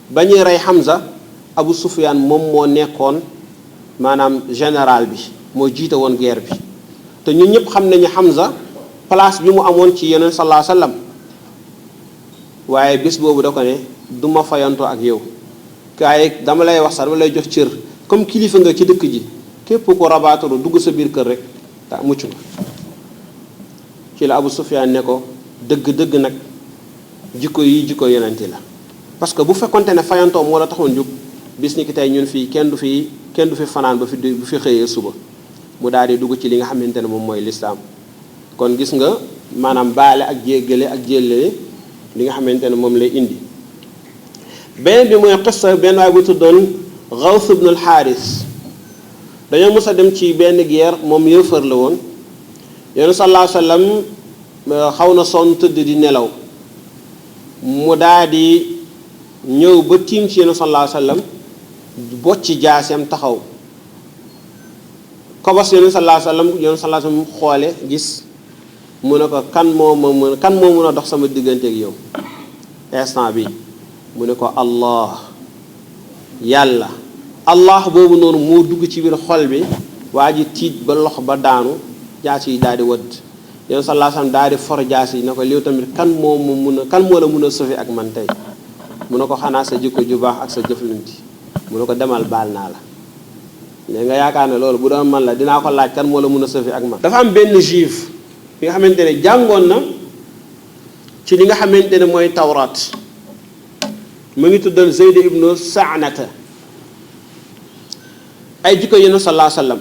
ba ñuy rey Hamza, Abu Sufyaan moom moo nekkoon, maanaam, général bi, moo jiite woon guerre bi. Te ñun ñëpp xam nañu Hamza, place bi mu amoon ci Yonent sallallahu alayhi wa sallam. Waaye bis boobu da ko ne: "Du ma fayantoo ak yow, waaye dama lay wax sax, dama lay jox cër, comme kilifa nga ci dëkk ji, képp ko rabaataru dugg sa biir kër rek, ta mucc nga." Ci la Abu Sufyaan ne ko: "Dëgg-dëgg nag, jikko yi, jikko Yonent la. Parce que bu fekkonte ne fayantoo moo la taxoon jóg, bis ni ki tey ñun fii, kenn du fi, kenn du fi fanaan ba fi du, bu fi xëyee suba." Mu daal di dugg ci li nga xamante ne moom mooy lislaam. Kon gis nga, maanaam, baale ak jéggale ak jéllale, li nga xamante ne moom lay indi. Beneen bi mooy qissa benn waay bu tuddoon Gawth ibn al-Haaris. Dañoo mës a dem ci benn guerre, moom yéefar la woon. Yonent sallallahu alayhi wa sallam, euh, xaw na sonn, tëdd di nelaw. Mu daa di ñëw ba tiim ci Yonent sallallahu alayhi wa sallam, bocc jaaseem, taxaw. Kobos Yonent sallallahu alayhi wa sallam, Yonent sallallahu alayhi wa sallam xoole, gis, mu ne ko: "Kan moo ma mën, kan moo mën a dox sama diggante ak yow instant bi?" Mu ne ko: "Allah, Yàlla." Allah boobu noonu moo dugg ci biir xol bi, waa ji tiit ba lox ba daanu, jaas yi daal di wëdd. Yonent sallallahu alayhi wa sallam daal di for jaas yi, ne ko: "Yow tamit, kan moo ma mun a, kan moo la mun a sauver ak man tey?" Mu ne ko: "Xanaa sa jikko ju baax ak sa jëflante." Mu ne ko: "Demal, baal naa la." Léegi nga yaakaar ne loolu bu doon man la, dinaa ko laaj kan moo la mun a sauver ak man. Dafa am benn juif bi nga xamante ne jàngoon na ci li nga xamante ne mooy Tawraat. Mu ngi tuddoon Zayd ibnu Saanata. Ay jikko Yonent sallallahu alayhi wa sallam.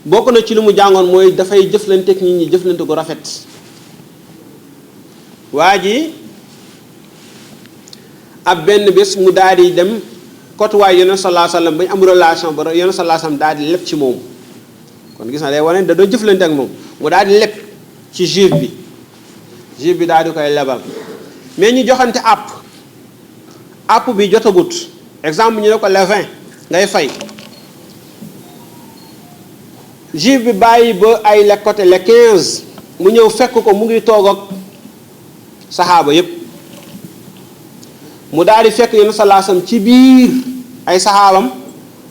Bokk na ci li mu jàngoon mooy dafay jëflanteek nit ñi jëflante gu rafet. Waa ji, ab benn bés, mu daal di dem côtoyer Yonent sallallahu alayhi wa sallam, ba ñu am relation, ba Yonent sallallahu alayhi wa sallam daal di leb ci moom. Kon gis na, day wane da doon jëflante ak moom. Mu daal di leb ci juif bi, juif bi daal di koy lebal, mais ñu joxante àpp. Àpp bi jotagut. Exemple, ñu ne ko le vingt ngay fay. Juif bi bàyyi ba ay le, côté le quinze, mu ñëw fekk ko mu ngi toog ak saxaaba yépp. Mu daal di fekk Yonent sallallahu alayhi wa sallam ci biir ay saxaabam,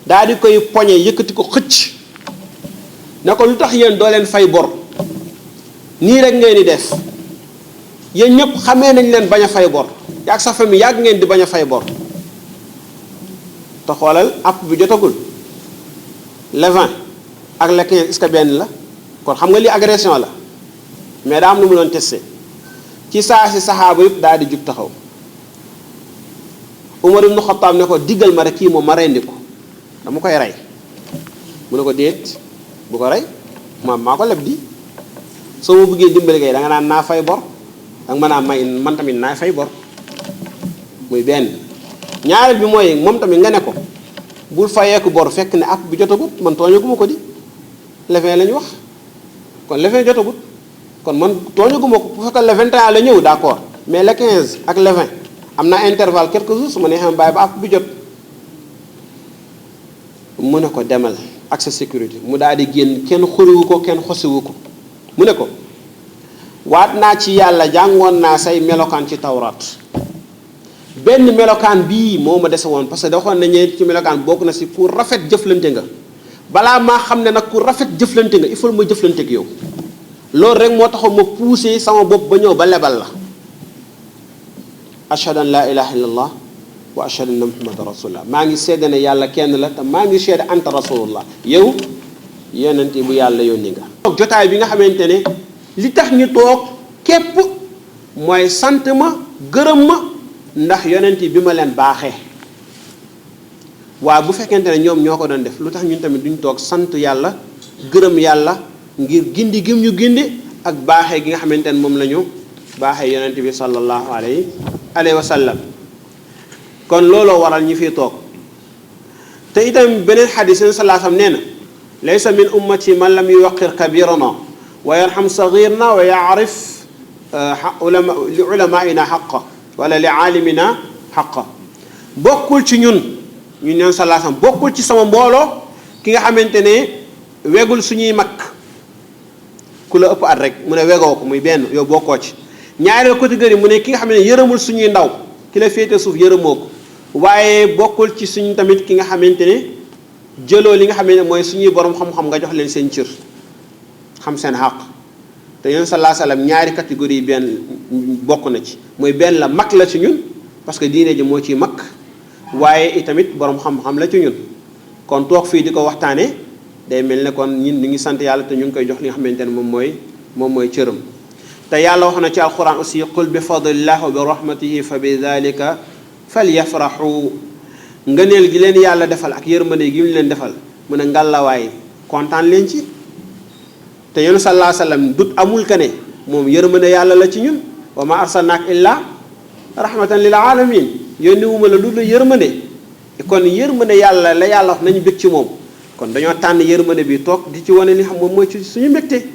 daal di koy poñe, yëkkati ko, xëcc, ne ko: "Lu tax yéen doo leen fay bor? Nii rek ngeen di def. Yéen ñëpp xamee nañ leen bañ a fay bor. Yaa ak sa famille yàgg ngeen di bañ a fay bor." Te xoolal, àpp bi jotagul. Le vingt ak le quinze, est-ce que benn la? Kon xam nga lii agression la. Mais daa am lu mu doon testé. Ci saa si, saxaaba yëpp daal di jug taxaw. Umar ibnu Xattaab ne ko: "Diggal ma rek, kii moom, ma rendi ko. Dama koy rey." Mu ne ko: "Déet, bu ko rey. Ma, maa ko leb di. Soo ma bëggee dimbali kay, da nga naan naa fay bor. Da nga mën a may, man tamit naa fay bor." Muy benn. Ñaareel bi mooy, moom tamit nga ne ko: "Bul fayeeku bor, fekk ne àpp bi jotagut, man tooñaguma ko di. Le vingt lañu wax. Kon le vingt jotagut. Kon man tooñaguma ko. Bu fekkee le vingt et un la ñëw, d'accord. Mais le quinze ak le vingt, am na intervalle quelques jours, su ma neexee ma bàyyi ba àpp bi jot." Mu ne ko: "Demal ak sa sécurité." Mu daal di génn, kenn xuriwu ko, kenn xosiwu ko. Mu ne ko: "Waat naa ci Yàlla, jàngoon naa say melokaan ci Tawraat. Benn melokaan bii moo ma dese woon, parce que da waxoon nañu ci melokaan, bokk na si ku rafet jëflante nga. Balaa maa xam ne nag ku rafet jëflante nga, il faut ma jëflante ak yow. Loolu rek moo taxoon ma poussé sama bopp ba ñëw ba lebal la. Ashhadu an laa ilaaha illallah wa ashhadu anna Muhammadan rasulullah. Maa ngi seede ne Yàlla kenn la, te maa ngi seede anta rasulullah. Yow, yonent bu Yàlla yónni nga." Jotaay bi nga xamante ne li tax ñu toog képp mooy sant ma, gërëm ma, ndax yonent bi ma leen baaxee. Waaw, bu fekkente ne ñoom ñoo ko doon def, lu tax ñun tamit duñ toog sant Yàlla, gërëm Yàlla ngir gindi gim ñu gindi ak baaxee gi nga xamante ne moom la ñu baaxee yonent bi sallallahu alayhi, alayhi wa sallam? Kon looloo waral ñu fi toog. Te itam beneen xadis, Yonent sallallahu alayhi wa sallam nee na: "Laysa min ummati man lam yuwaqqir kabirana wa yarham saghirana wa ya'rif, eh, ha-, ulama, li ulamaina haqqa, wala li alimina haqqa." Bokkul ci ñun, ñun Yonent sallallahu alayhi wa sallam, bokkul ci sama mbooloo ki nga xamante ne wegul suñuy mag. Ku la ëpp at rek, mu ne, wegoo ko, muy benn, yow bokkoo ci. Ñaareel catégorie, mu ne ki nga xam ne yërëmul suñuy ndaw, ki la féete suuf yërëmoo ko. Waaye bokkul ci suñu tamit ki nga xamante ne jëloo li nga xam ne mooy suñuy borom xam-xam, nga jox leen seen cër, xam seen xàq. Te Yonent sallallahu alayhi wa sallam, ñaari catégorie yi benn bokk na ci, mooy benn la, mag la ci ñun, parce que diine ji moo ciy mag, waaye itamit borom xam-xam la ci ñun. Kon toog fii di ko waxtaane, day mel ne kon ñun ñu ngi sant Yàlla te ñu ngi koy jox li nga xamante ne moom mooy, moom mooy cëram. Te Yàlla wax na ci Alquran aussi: "Qul bi fadlillahi wa bi rahmatihi fa bi dhalika falyafrahu." Ngëneel gi leen Yàlla defal ak yërmande gi mu leen defal, mu ne, ngàllawaay, kontaan leen ci. Te Yonent sallallahu alayhi wa sallam, dut amul ka ne moom yërmande Yàlla la ci ñun: "Wa ma arsalnaaka illa rahmatan lil alamin." Yónni wuma la lu dul yërmande. Kon yërmande Yàlla la Yàlla wax nañu bég ci moom. Kon dañoo tànn yërmande bi, toog di ci wane li xam moom mooy ci suñu mbégte.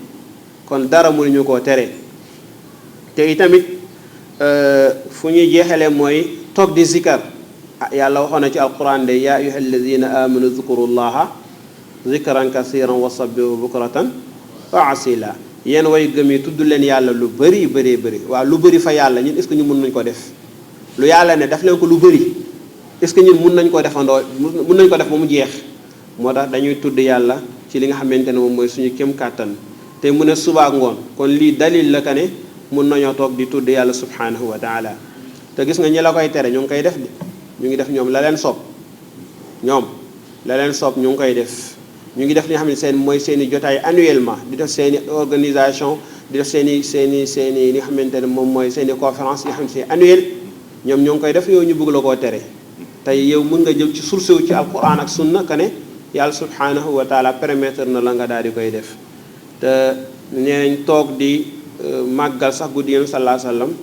Kon dara mënuñu koo tere. Te itamit, euh, fu ñuy jeexalee mooy toog di zikar. Ah, Yàlla waxoon na ci Alquran de: "Ya ayyuha alladhina amanu dhkurullaha dhikran kathiran wa sabbihu bukratan wa asila." Yéen way gëm yi, tudd leen Yàlla lu bëri, bëri, bëri. Waaw, lu bëri fa Yàlla, ñun, est-ce que ñu mun nañ ko def? Lu Yàlla ne def leen ko lu bëri, est-ce que ñun mun nañ ko defandoo, mun nañ ko def ba mu jeex? Moo tax dañuy tudd Yàlla ci li nga xamante ne moom mooy suñu kéem kàttan. Te mu ne suba ak ngoon, kon lii dalil la ka ne mun nañoo toog di tudd Yàlla subhanahu wa taala. Te gis nga, ñi la koy tere, ñu ngi koy def de. Ñu ngi def ñoom la leen soob. Ñoom la leen soob ñu ngi koy def. Ñu ngi def li nga xam ne seen mooy seen i jotaay annuellement, di def seen i organisation, di def seen i, seen i, seen i li nga xamante ne moom mooy seen i conférence yi nga xam ne c'est annuel. Ñoom ñoo ngi koy def, yow ñu bëgg la koo tere. Tey yow mën nga jël ci source wu ci Alquran ak Sunna ka ne Yàlla subhanahu wa taala permettre na la nga daal di koy def. Te nee nañ toog di, euh, màggal sax guddi Yonent sallallahu alayhi wa sallam,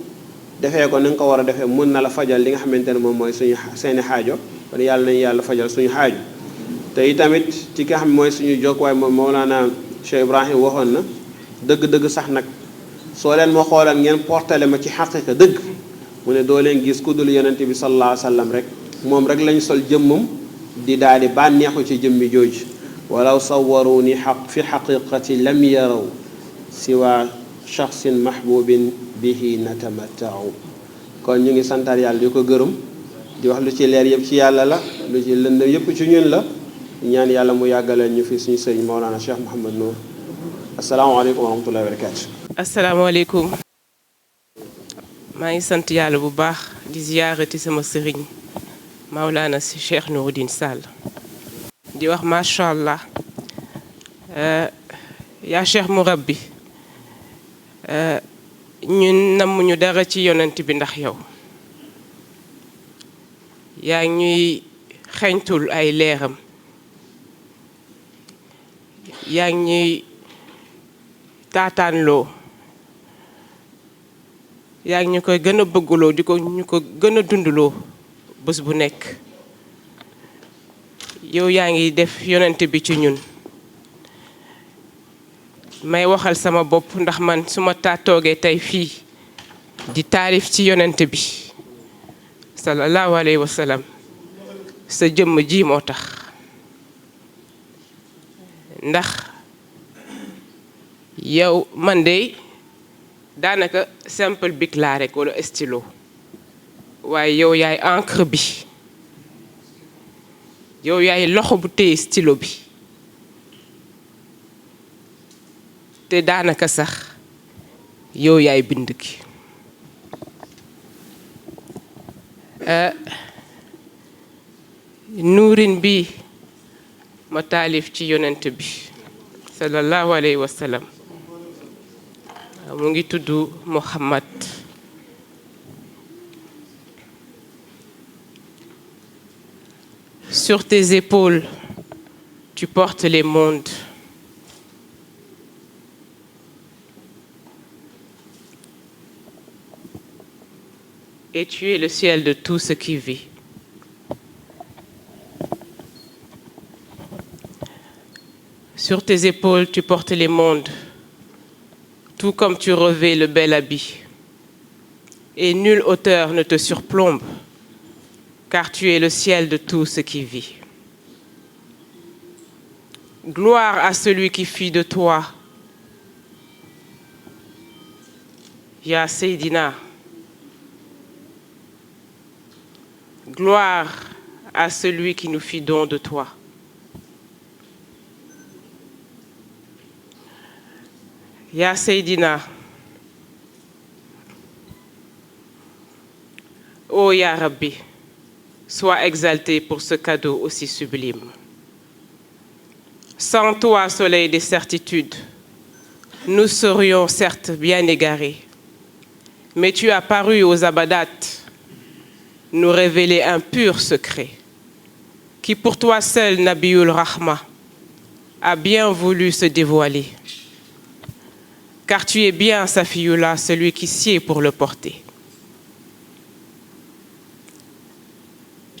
defee ko ni nga ko war a defee, mën na la fajal li nga xamante ne moom mooy suñu xa-, seeni xaajo. Kon Yàlla nañu Yàlla fajal suñu xaajo. Te itamit ci ki nga xam mooy suñu jokkuwaay moom, Mawlana Cheikh Ibrahim waxoon na: "Dëgg-dëgg sax nag, soo leen ma xoolal, ngeen portale ma ci xaqiqa dëgg." Mu ne, doo leen gis ku dul Yonent bi sallallahu alayhi wa sallam rek. Moom rek lañ sol jëmmam, di daal di bànneexu ci jëmmi jooju. "Walaw sawwaruni xaq fi xaqiqati lam yaraw siwa shaxsin mahbubin bihi natamattau." Kon ñu ngi santaat Yàlla, di ko gërëm, di wax lu ci leer yëpp ci Yàlla la, lu ci lëndëm yëpp ci ñun la. Ñaan Yàlla mu yàggalal ñu fi suñu sëriñ Mawlana Cheikh Mouhamed Nour. Asalaamaaleykum wa rahmatullahi wa barakatuh. Asalaamaaleykum. Maa ngi sant Yàlla bu baax, di ziyaarati sama sëriñ Maulana Cheikh Nouridine Sall. Di wax macha Allah. Euh, yaa Cheikh Mourabbi, euh, ñun nammuñu dara ci yonent bi ndax yow. Yaa ngi ñuy xeñtul ay leeram. Yaa ngi ñuy taataanloo. Yaa ngi ñu koy gën a bëggloo, di ko ñu ko gën a dundloo bés bu nekk. Yow yaa ngi def yonent bi ci ñun. May waxal sama bopp, ndax man su ma taa toogee tey fii di taalif ci yonent bi sallallahu alayhi wa sallam, sa jëmm ji moo tax. Ndax yow, man de daanaka simple bic laa rek, wala stylo, waaye yow yaay encre bi, yow yaay loxo bu téye stylo bi, te daanaka sax yow yaay bind gi. Euh, nuurin bi ma taalif ci yonent bi sallallahu alayhi wa sallam, mu ngi tudd Muhammad. Sur tes épaules, tu portes les mondes. Et tu es le ciel de tout ce qui vit. Sur tes épaules, tu portes les mondes, tout comme tu revêts le bel habit. Et nulle hauteur ne te surplombe, car tu es le ciel de tout ce qui vit. Gloire à celui qui fit de toi, ya Seydina. Gloire à celui qui nous fit don de toi. Ya Seydina, ô ya Rabbi, sois exalté pour ce cadeau aussi sublime. Sans toi, soleil des certitudes, nous serions certes bien égarés, mais tu as paru aux Abadât nous révéler un pur secret, qui pour toi seul, Nabiyul Rahma, a bien voulu se dévoiler. Car tu es bien Safiyullah, celui qui sied pour le porter.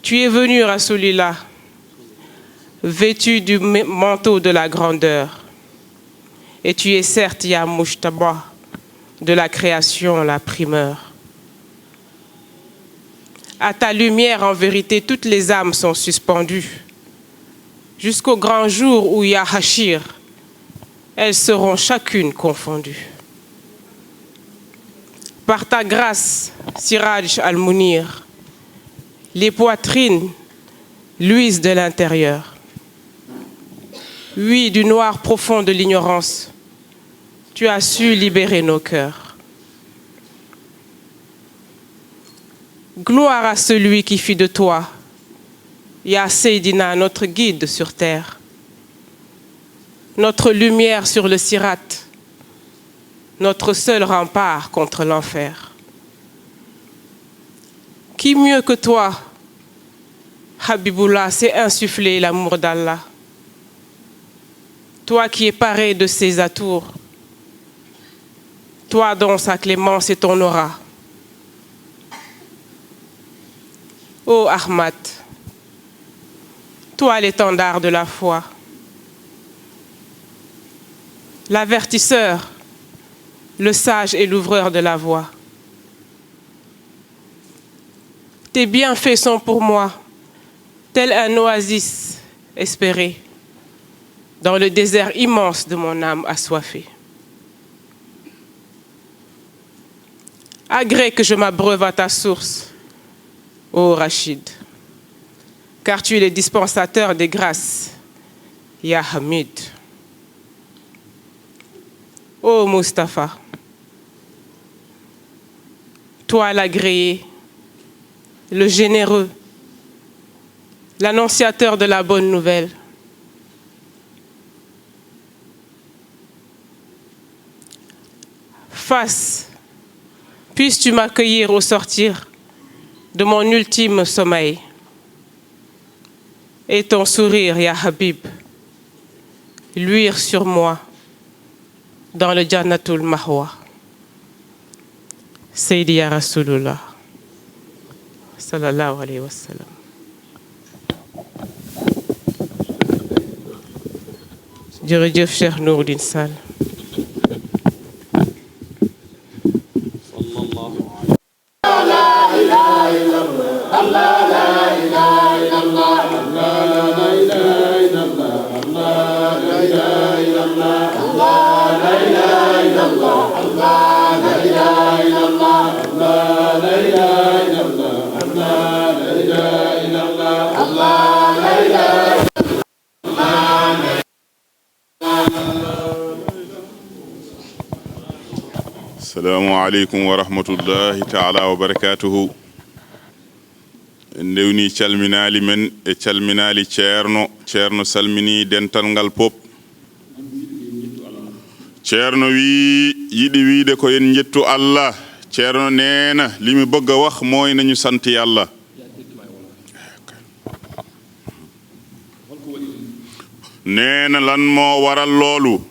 Tu es venu, Rasoulillah, vêtu du m-, manteau de la grandeur. Et tu es certes, ya Mujtaba, de la création, la primeur. À ta lumière, en vérité, toutes les âmes sont suspendues, jusqu'au grand jour où, ya Hachir, elles seront chacune confondues. Par ta grâce, Siraj al-Munir, les poitrines luisent de l'intérieur. Oui, du noir profond de l'ignorance, tu as su libérer nos cœurs. Gloire à celui qui fit de toi, ya Seydina, notre guide sur terre, notre lumière sur le Sirat, notre seul rempart contre l'enfer. Qui mieux que toi, Habibullah, sait insuffler l'amour d'Allah ? Toi qui es paré de ses atours, toi dont sa clémence est ton aura. Ô Ahmad, toi l'étendard de la foi, l'avertisseur, le sage et l'ouvreur de la voie. Tes bienfaits sont pour moi tel un oasis espéré dans le désert immense de mon âme assoiffée. Agrée que je m'abreuve à ta source, ô Rachid, car tu es le dispensateur des grâces, ya Hamid. Ô Mustapha, toi l'agréé, le généreux, l'annonciateur de la bonne nouvelle. Fasse, puisses-tu m'accueillir au sortir de mon ultime sommeil. Et ton sourire, ya Habib, luire sur moi dans le Jannatul Mahwa. Seydi ya Rasulullah, sallallahu alayhi wa sallam. Jërëjëf, Cheikh Nouroudine Sall. Assalamu aleykum wa rahmatullahi taala wa barakatuhu. En ndewni calminaali men e calminaali ceerno. Ceerno salmini dental ngal pop. Ceerno wi yiɗi wiide ko yen njettu Allah. Ceerno neena li mi bëgg a wax mooy nañu sant Yàlla. Neena lan moo waral loolu?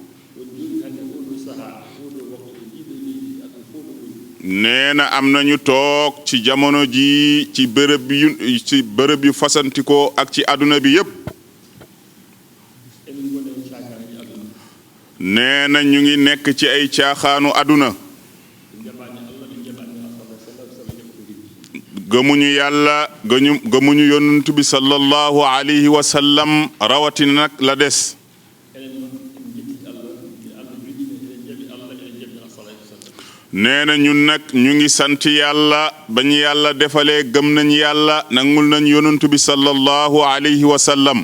Neena am nañu toog ci jamono ji ci bërëb yu, ci bërëb yu fasantikoo ak ci àdduna bi yépp. Nee na ñu ngi nekk ci ay caaxaanu àdduna. Gëmuñu Yàlla, gëñu-, gëmuñu Yonent bi sallallahu alayhi wa sallam, rawatina nag la des. Nee na ñun nag ñu ngi sant Yàlla, ba ñu Yàlla defalee gëm nañ Yàlla, nangul nañ Yonent bi sallallahu alayhi wa sallam.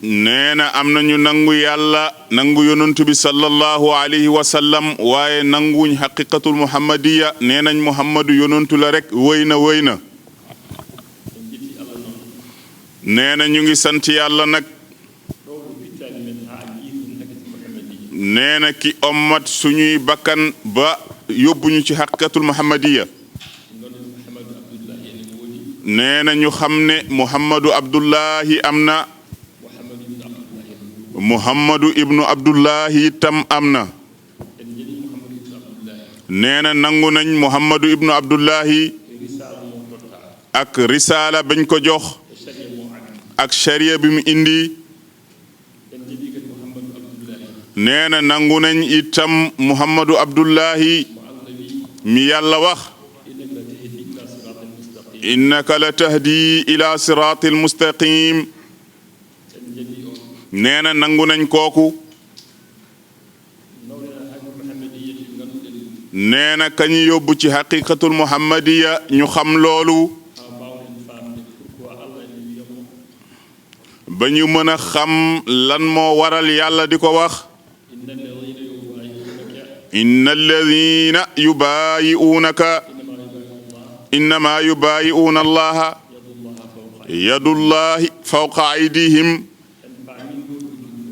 Nee na am na ñu nangu Yàlla, nangu Yonent bi sallallahu alayhi wa sallam, waaye nanguwuñ haqiqatul Muhammadiya. Nee nañ Muhammadu Yonentu la rek, wéy na, wéy na. Nee na ñu ngi sant Yàlla nag. Nee na ki ommat suñuy bakkan ba yóbbuñu ci haqiqatul Muhammadiya. Nee na ñu xam ne Muhammadu Abdullahi am na. Muhammadu ibnu Abdullahi tam am na. Nee na nangu nañ Muhammadu ibnu Abdullahi ak risaala bañ ko jox ak shariya bi mu indi. Nee na nangu nañ itam Muhammadu Abdullahi mi Yàlla wax, "Innaka la tahdi ila siratil mustaqim." Nee na nangu nañ kooku. Nee na kañu yóbbu ci haqiqatul Muhammadiya ñu xam loolu. Ba ñu mën a xam lan moo waral Yàlla di ko wax, "Inna alladhina yubayi'unaka innama yubayi'una Allaha yadullahi fawqa aydihim."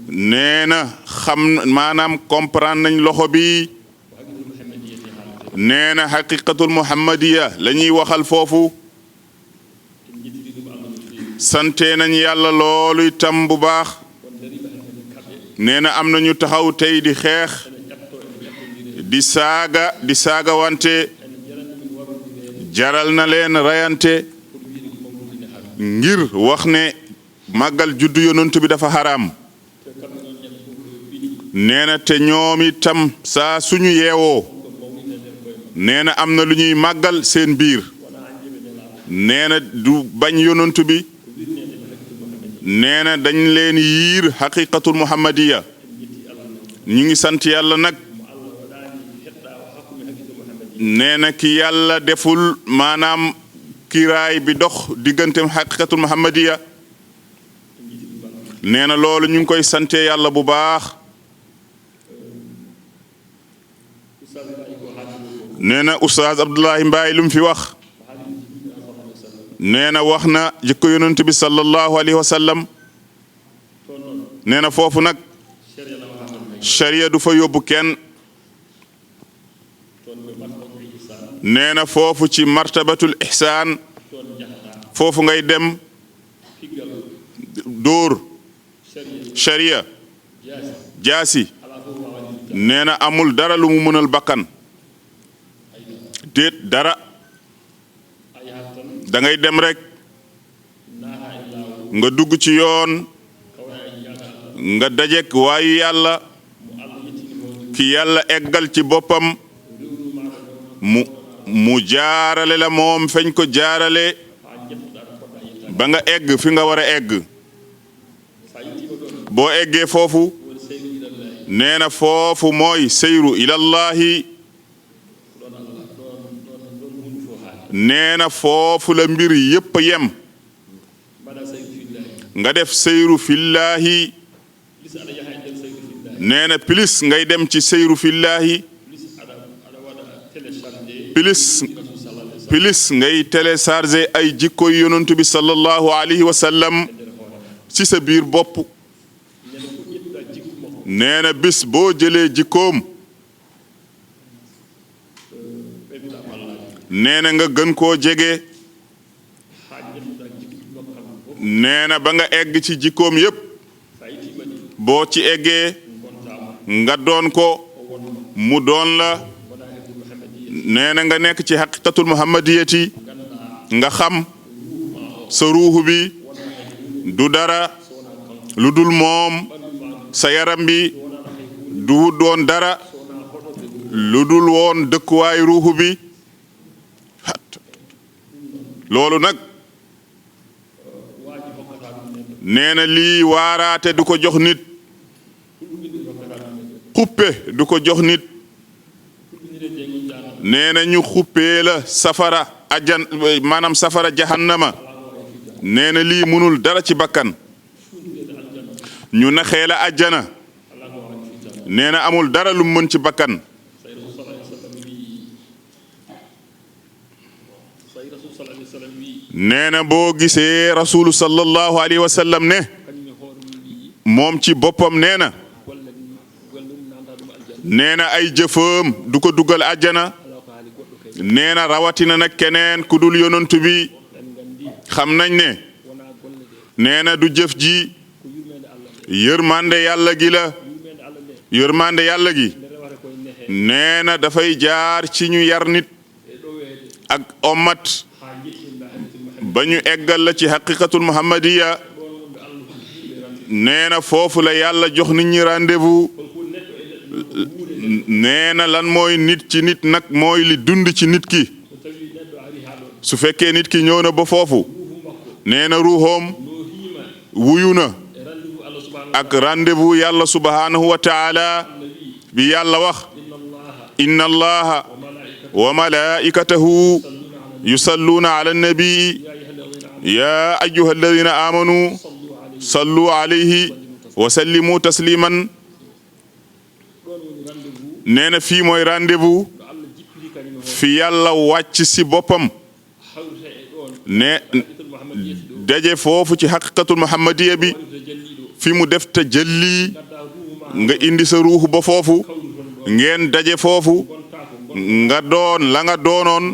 Nee na xam, maanaam comprendre nañ loxo bi. Nee na haqiqatul Muhammadiya la ñuy waxal foofu. Sante nañ Yàlla loolu itam bu baax. Nee na am na ñu taxaw tey di xeex, di saaga, di saaga wante, jaral na leen rayante ngir wax ne màggal juddu Yonent bi dafa xaraam. Nee na te ñoom itam saa suñu yeewoo, nee na am na lu ñuy màggal seen biir. Nee na du bañ Yonent bi. Nee na dañ leen yiir haqiqatul Muhammadiya. Ñu ngi sant Yàlla nag. Nee na ki Yàlla deful, maanaam, kiiraay bi dox digganteem haqiqatul Muhammadiya. Nee na loolu ñu ngi koy sante Yàlla bu baax. Nee na Oustaz Abdoulaye Mbaye lu mu fi wax. Nee na wax na jikko Yonent bi sallallahu alayhi wa sallam. Nee na foofu nag, sharia du fa yóbbu kenn. Nee na foofu ci martabatul ihsaan, foofu ngay dem dóor sharia, jaasi. Nee na amul dara lu mu mënal bakkan. Déet, dara. Da ngay dem rek, nga dugg ci yoon, nga dajek waayu Yàlla, ki Yàlla eggal ci boppam, mu, mu jaarale la moom feñ ko jaarale, ba nga egg fi nga war a egg. Boo eggee foofu, nee na foofu mooy seyru ilallahi. Nee na foofu la mbir yépp yem. Nga def seyru fillahi. Nee na plus ngay dem ci seyru fillahi, plus, plus ngay télécharger ay jikko Yonent bi sallallahu alayhi wa sallam ci sa biir bopp. Nee na bis boo jëlee jikkoom, nee na nga gën koo jege. Nee na ba nga egg ci jikkoom yépp, boo ci eggee, nga doon ko, mu doon la. Nee na nga nekk ci haqiqatul muhammadiyati. Nga xam sa ruuhu bi du dara lu dul moom, sa yaram bi du doon dara lu dul woon dëkkuwaay ruuhu bi. Loolu nag, nee na, lii waaraate du ko jox nit, xuppe du ko jox nit. Nee na ñu xuppee la safara ajjan, maanaam safara jahannama. Nee na lii mënul dara ci bakkan. Ñu naxee la ajjana. Nee na amul dara lu mën ci bakkan. Nee na boo gisee Rasulu sallallahu alayhi wa sallam ne, moom ci boppam nee na, nee na ay jëfam du ko dugal ajjana. Nee na rawatina nag keneen ku dul yonantu bi. Xam nañ ne, nee na du jëf ji, yërmande Yàlla gi la. Yërmande Yàlla gi, nee na dafay jaar ci ñu yar nit ak ommat ba ñu eggal la ci haqiqatul muhammadiya. Nee na foofu la Yàlla jox nit ñi rendez-vous. Nee na lan mooy nit ci nit nag? Mooy li dund ci nit ki. Su fekkee nit ki ñëw na ba foofu, nee na ruuxoom wuyu na ak rendez-vous Yàlla subhanahu wa taala bi Yàlla wax, inna allaha wa malaikatahu yusalluna ala nabi, ya ayyuha alladhina amanu sallu alayhi wa sallimu tasliman. Nee na fii mooy rendez-vous fi Yàlla wàcc si boppam. Ne daje foofu ci haqiqatul muhammadiya bi, fi mu def tajalli, nga indi sa ruuxu ba foofu, ngeen daje foofu, nga doon la nga doonoon,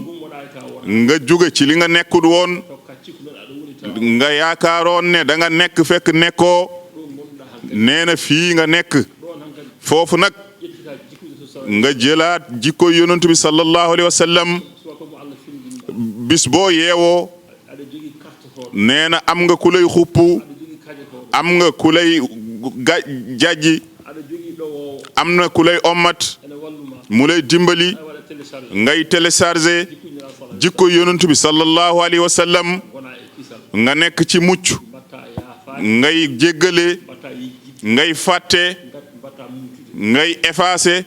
nga jóge ci li nga nekkut woon, nga yaakaaroon ne da nga nekk fekk nekkoo. Nee na fii nga nekk foofu nag, nga jëlaat jikko yonent bi sallallahu alayhi wa sallam. Bis boo yeewoo, nee na am nga ku lay xuppu, am nga ku lay ga- jajji, am na ku lay ommat, mu lay dimbali, ngay télécharger jikko yonent bi sallallahu alayhi wa sallam, nga nekk ci mucc, ngay jéggale, ngay fàtte, ngay effacer.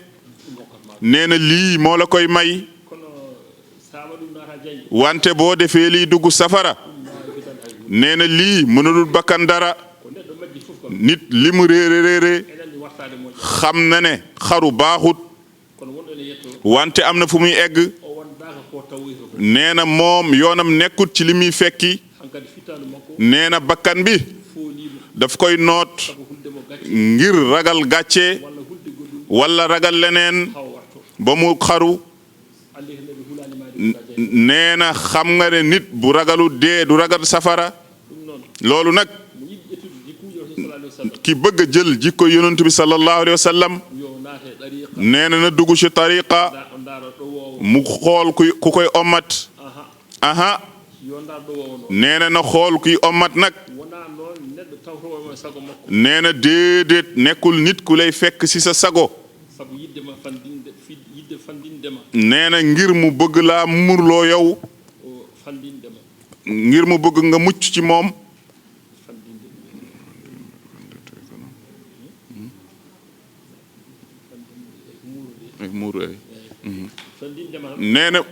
Nee na lii moo la koy may. Wante boo defee lii dugg safara, nee na lii mënulul bakkan dara. Nit li mu réere réere, xam na ne xaru baaxut. Wante am na fu muy egg. Nee na moom yoonam nekkut ci li muy fekki. Nee na bakkan bi daf koy noot ngir ragal gàcce wala ragal leneen ba mu xaru. N- nee na xam nga ne nit bu ragalu dee du ragal safara. Loolu nag, ki bëgg a jël jikko yonent bi sallallahu alayhi wa sallam, nee na na dugg ci tariqa, mu xool ku ku koy ommat. Aha. Nee na na xool kuy ommat nag. Nee na déedéet, nekkul nit ku lay fekk ci sa sago. Sabu yidde ma fandinde, fi- yidde fandinde ma, nee na ngir mu bëgg laa murloo yow, o fandinde ma, ngir mu bëgg nga mucc ci moom. Fandinde ma. Fandinde ma. Muurude. Ay, muuru, ay. Fandinde ma. Nee na, o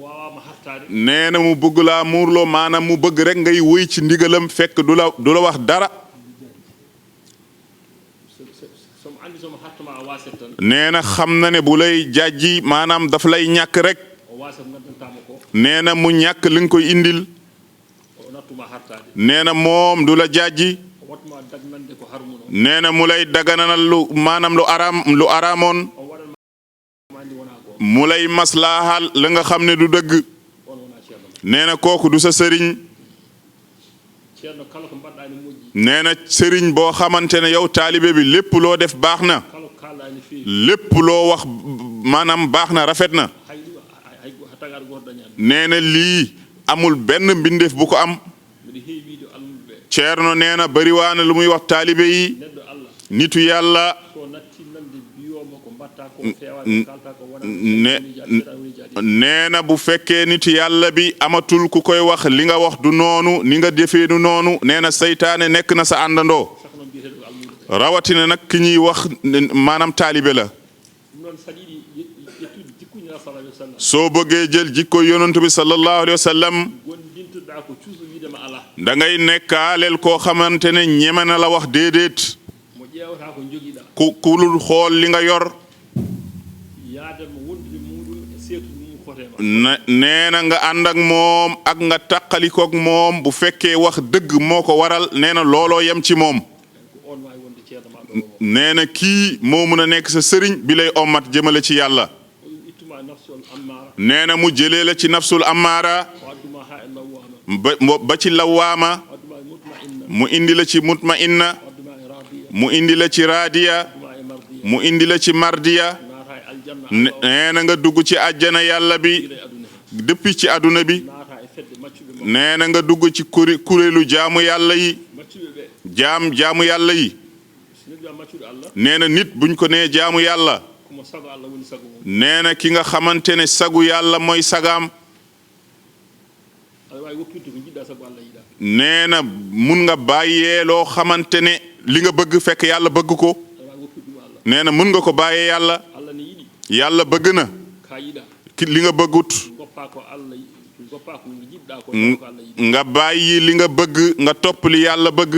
waawaa ma hartaade. Nee na mu bëgg laa muurloo, maanaam mu bëgg rek ngay woy ci ndigalam fekk du la du la wax dara. So- so- so mo anndi so mo hattuma a waaset tan, nee na xam na ne bu lay jajji, maanaam daf lay ñàkk rek. O waasa ko ngaddantaa mo ko. Nee na mu ñàkk li nga koy indil. O nattuma hartaade. Nee na moom du la jajji. O wattuma dagnande ko harmuno. Nee na mu lay dagananal lu, maanaam lu araam, lu araamoon. O waɗan ma anndi wonaa goonga. Mu lay maslahal la nga xam ne du dëgg. On wonaa ceerno. Nee na kooku du sa sëriñ. Ceerno, kala ko mbaɗɗaa ene moƴƴi. Nee na sëriñ boo xamante ne yow taalibe bi, lépp loo def baax na. Kala ko kaalɗaa ene feewi. Lépp loo wax, maanaam, baax na, rafet na. Hay ɗum, hay, hay, hay tagaaɗo gooto dañaani. Nee na lii Amul benn mbindeef bu ko am. Ceerno nee na bariwaana lu muy wax taalibe yi. Nitu Yàlla nee na bu fekkee nitu Yàlla bi amatul ku koy wax li nga wax du noonu, ni nga defee du noonu, nee na seytaane nekk na sa àndandoo. Rawatina nag ki ñuy wax, maanaam, taalibe la. Soo bëggee jël jikko Yonent bi sallallahu alayhi wa sallam, da ngay nekkaaleel koo xamante ne ñeme na la wax déedéet. Ku ku lul xool li nga yor. Ne nee na nga ànd ak moom ak nga taqalikook moom, bu fekkee wax dëgg moo ko waral, nee na looloo yem ci moom. Nee na kii moo mën a nekk sa sëriñ bi lay ommat jëmale ci Yàlla. Nee na mu jëlee la ci nafsul ammaara, ba ba ci lawaama, mu indi la ci mutmainna, mu indi la ci raadiya, mu indi la ci mardiya. Nee na nga dugg ci àjjana Yàlla bi depuis ci àdduna bi. Nee na nga dugg ci kuri kuréelu jaamu Yàlla yi, jaam jaamu Yàlla yi. Nee na nit buñ ko nee jaamu Yàlla, nee na ki nga xamante ne sagu Yàlla mooy sagaam. Nee na mun nga bàyyee loo xamante ne li nga bëgg fekk Yàlla bëgg ko. Nee na mun nga ko bàyyee Yàlla. Yàlla bëgg na ki li nga bëggut. Nga bàyyi li nga bëgg, nga topp li Yàlla bëgg.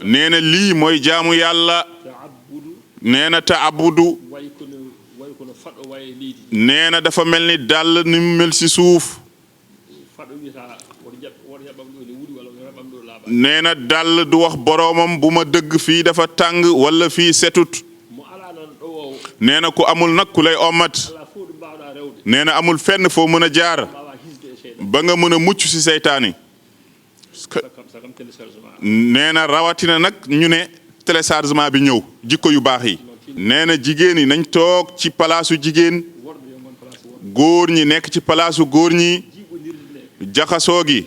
Nee na lii mooy jaamu Yàlla. Nee na taabudu. Nee na dafa mel ni dàll ni mu mel ci suuf. Nee na dàll du wax boroomam bu ma dëgg fii dafa tàng wala fii setut. Nee na ku amul nag ku lay ommat. Nee na amul fenn foo mën a jaar ba nga mën a mucc ci seytaane. Nee na rawatina nag ñu ne téléchargement bi ñëw, jikko yu baax yi. Nee na jigéen yi nañ toog ci palaasu jigéen, góor ñi nekk ci palaasu góor ñi, jaxasoo gi.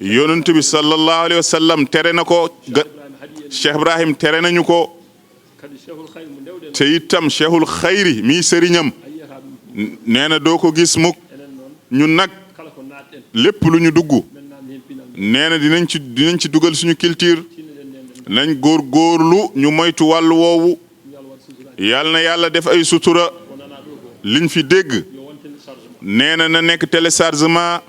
Yonent bi sallallahu alayhi wa sallam tere na ko, ga- Cheikh Ibrahim tere nañu ko. Te itam Cheikhul Xayri mii sëriñam, nee na doo ko gis mukk. Ñun nag lépp lu ñu dugg, nee na dinañ ci dinañ ci dugal suñu culture. Nañ góor góorlu ñu moytu wàllu woowu. Yàlla na Yàlla def ay sutura. Liñ fi dégg, nee na na nekk téléchargement.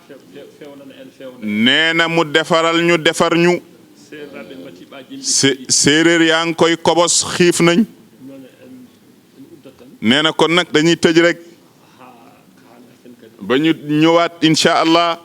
Nee na mu defaral ñu, defar ñu. Sé- séeréer yaa ngi koy kobos, xiif nañ. Nee na kon nag dañuy tëj rek ba ñu ñëwaat incha Allah.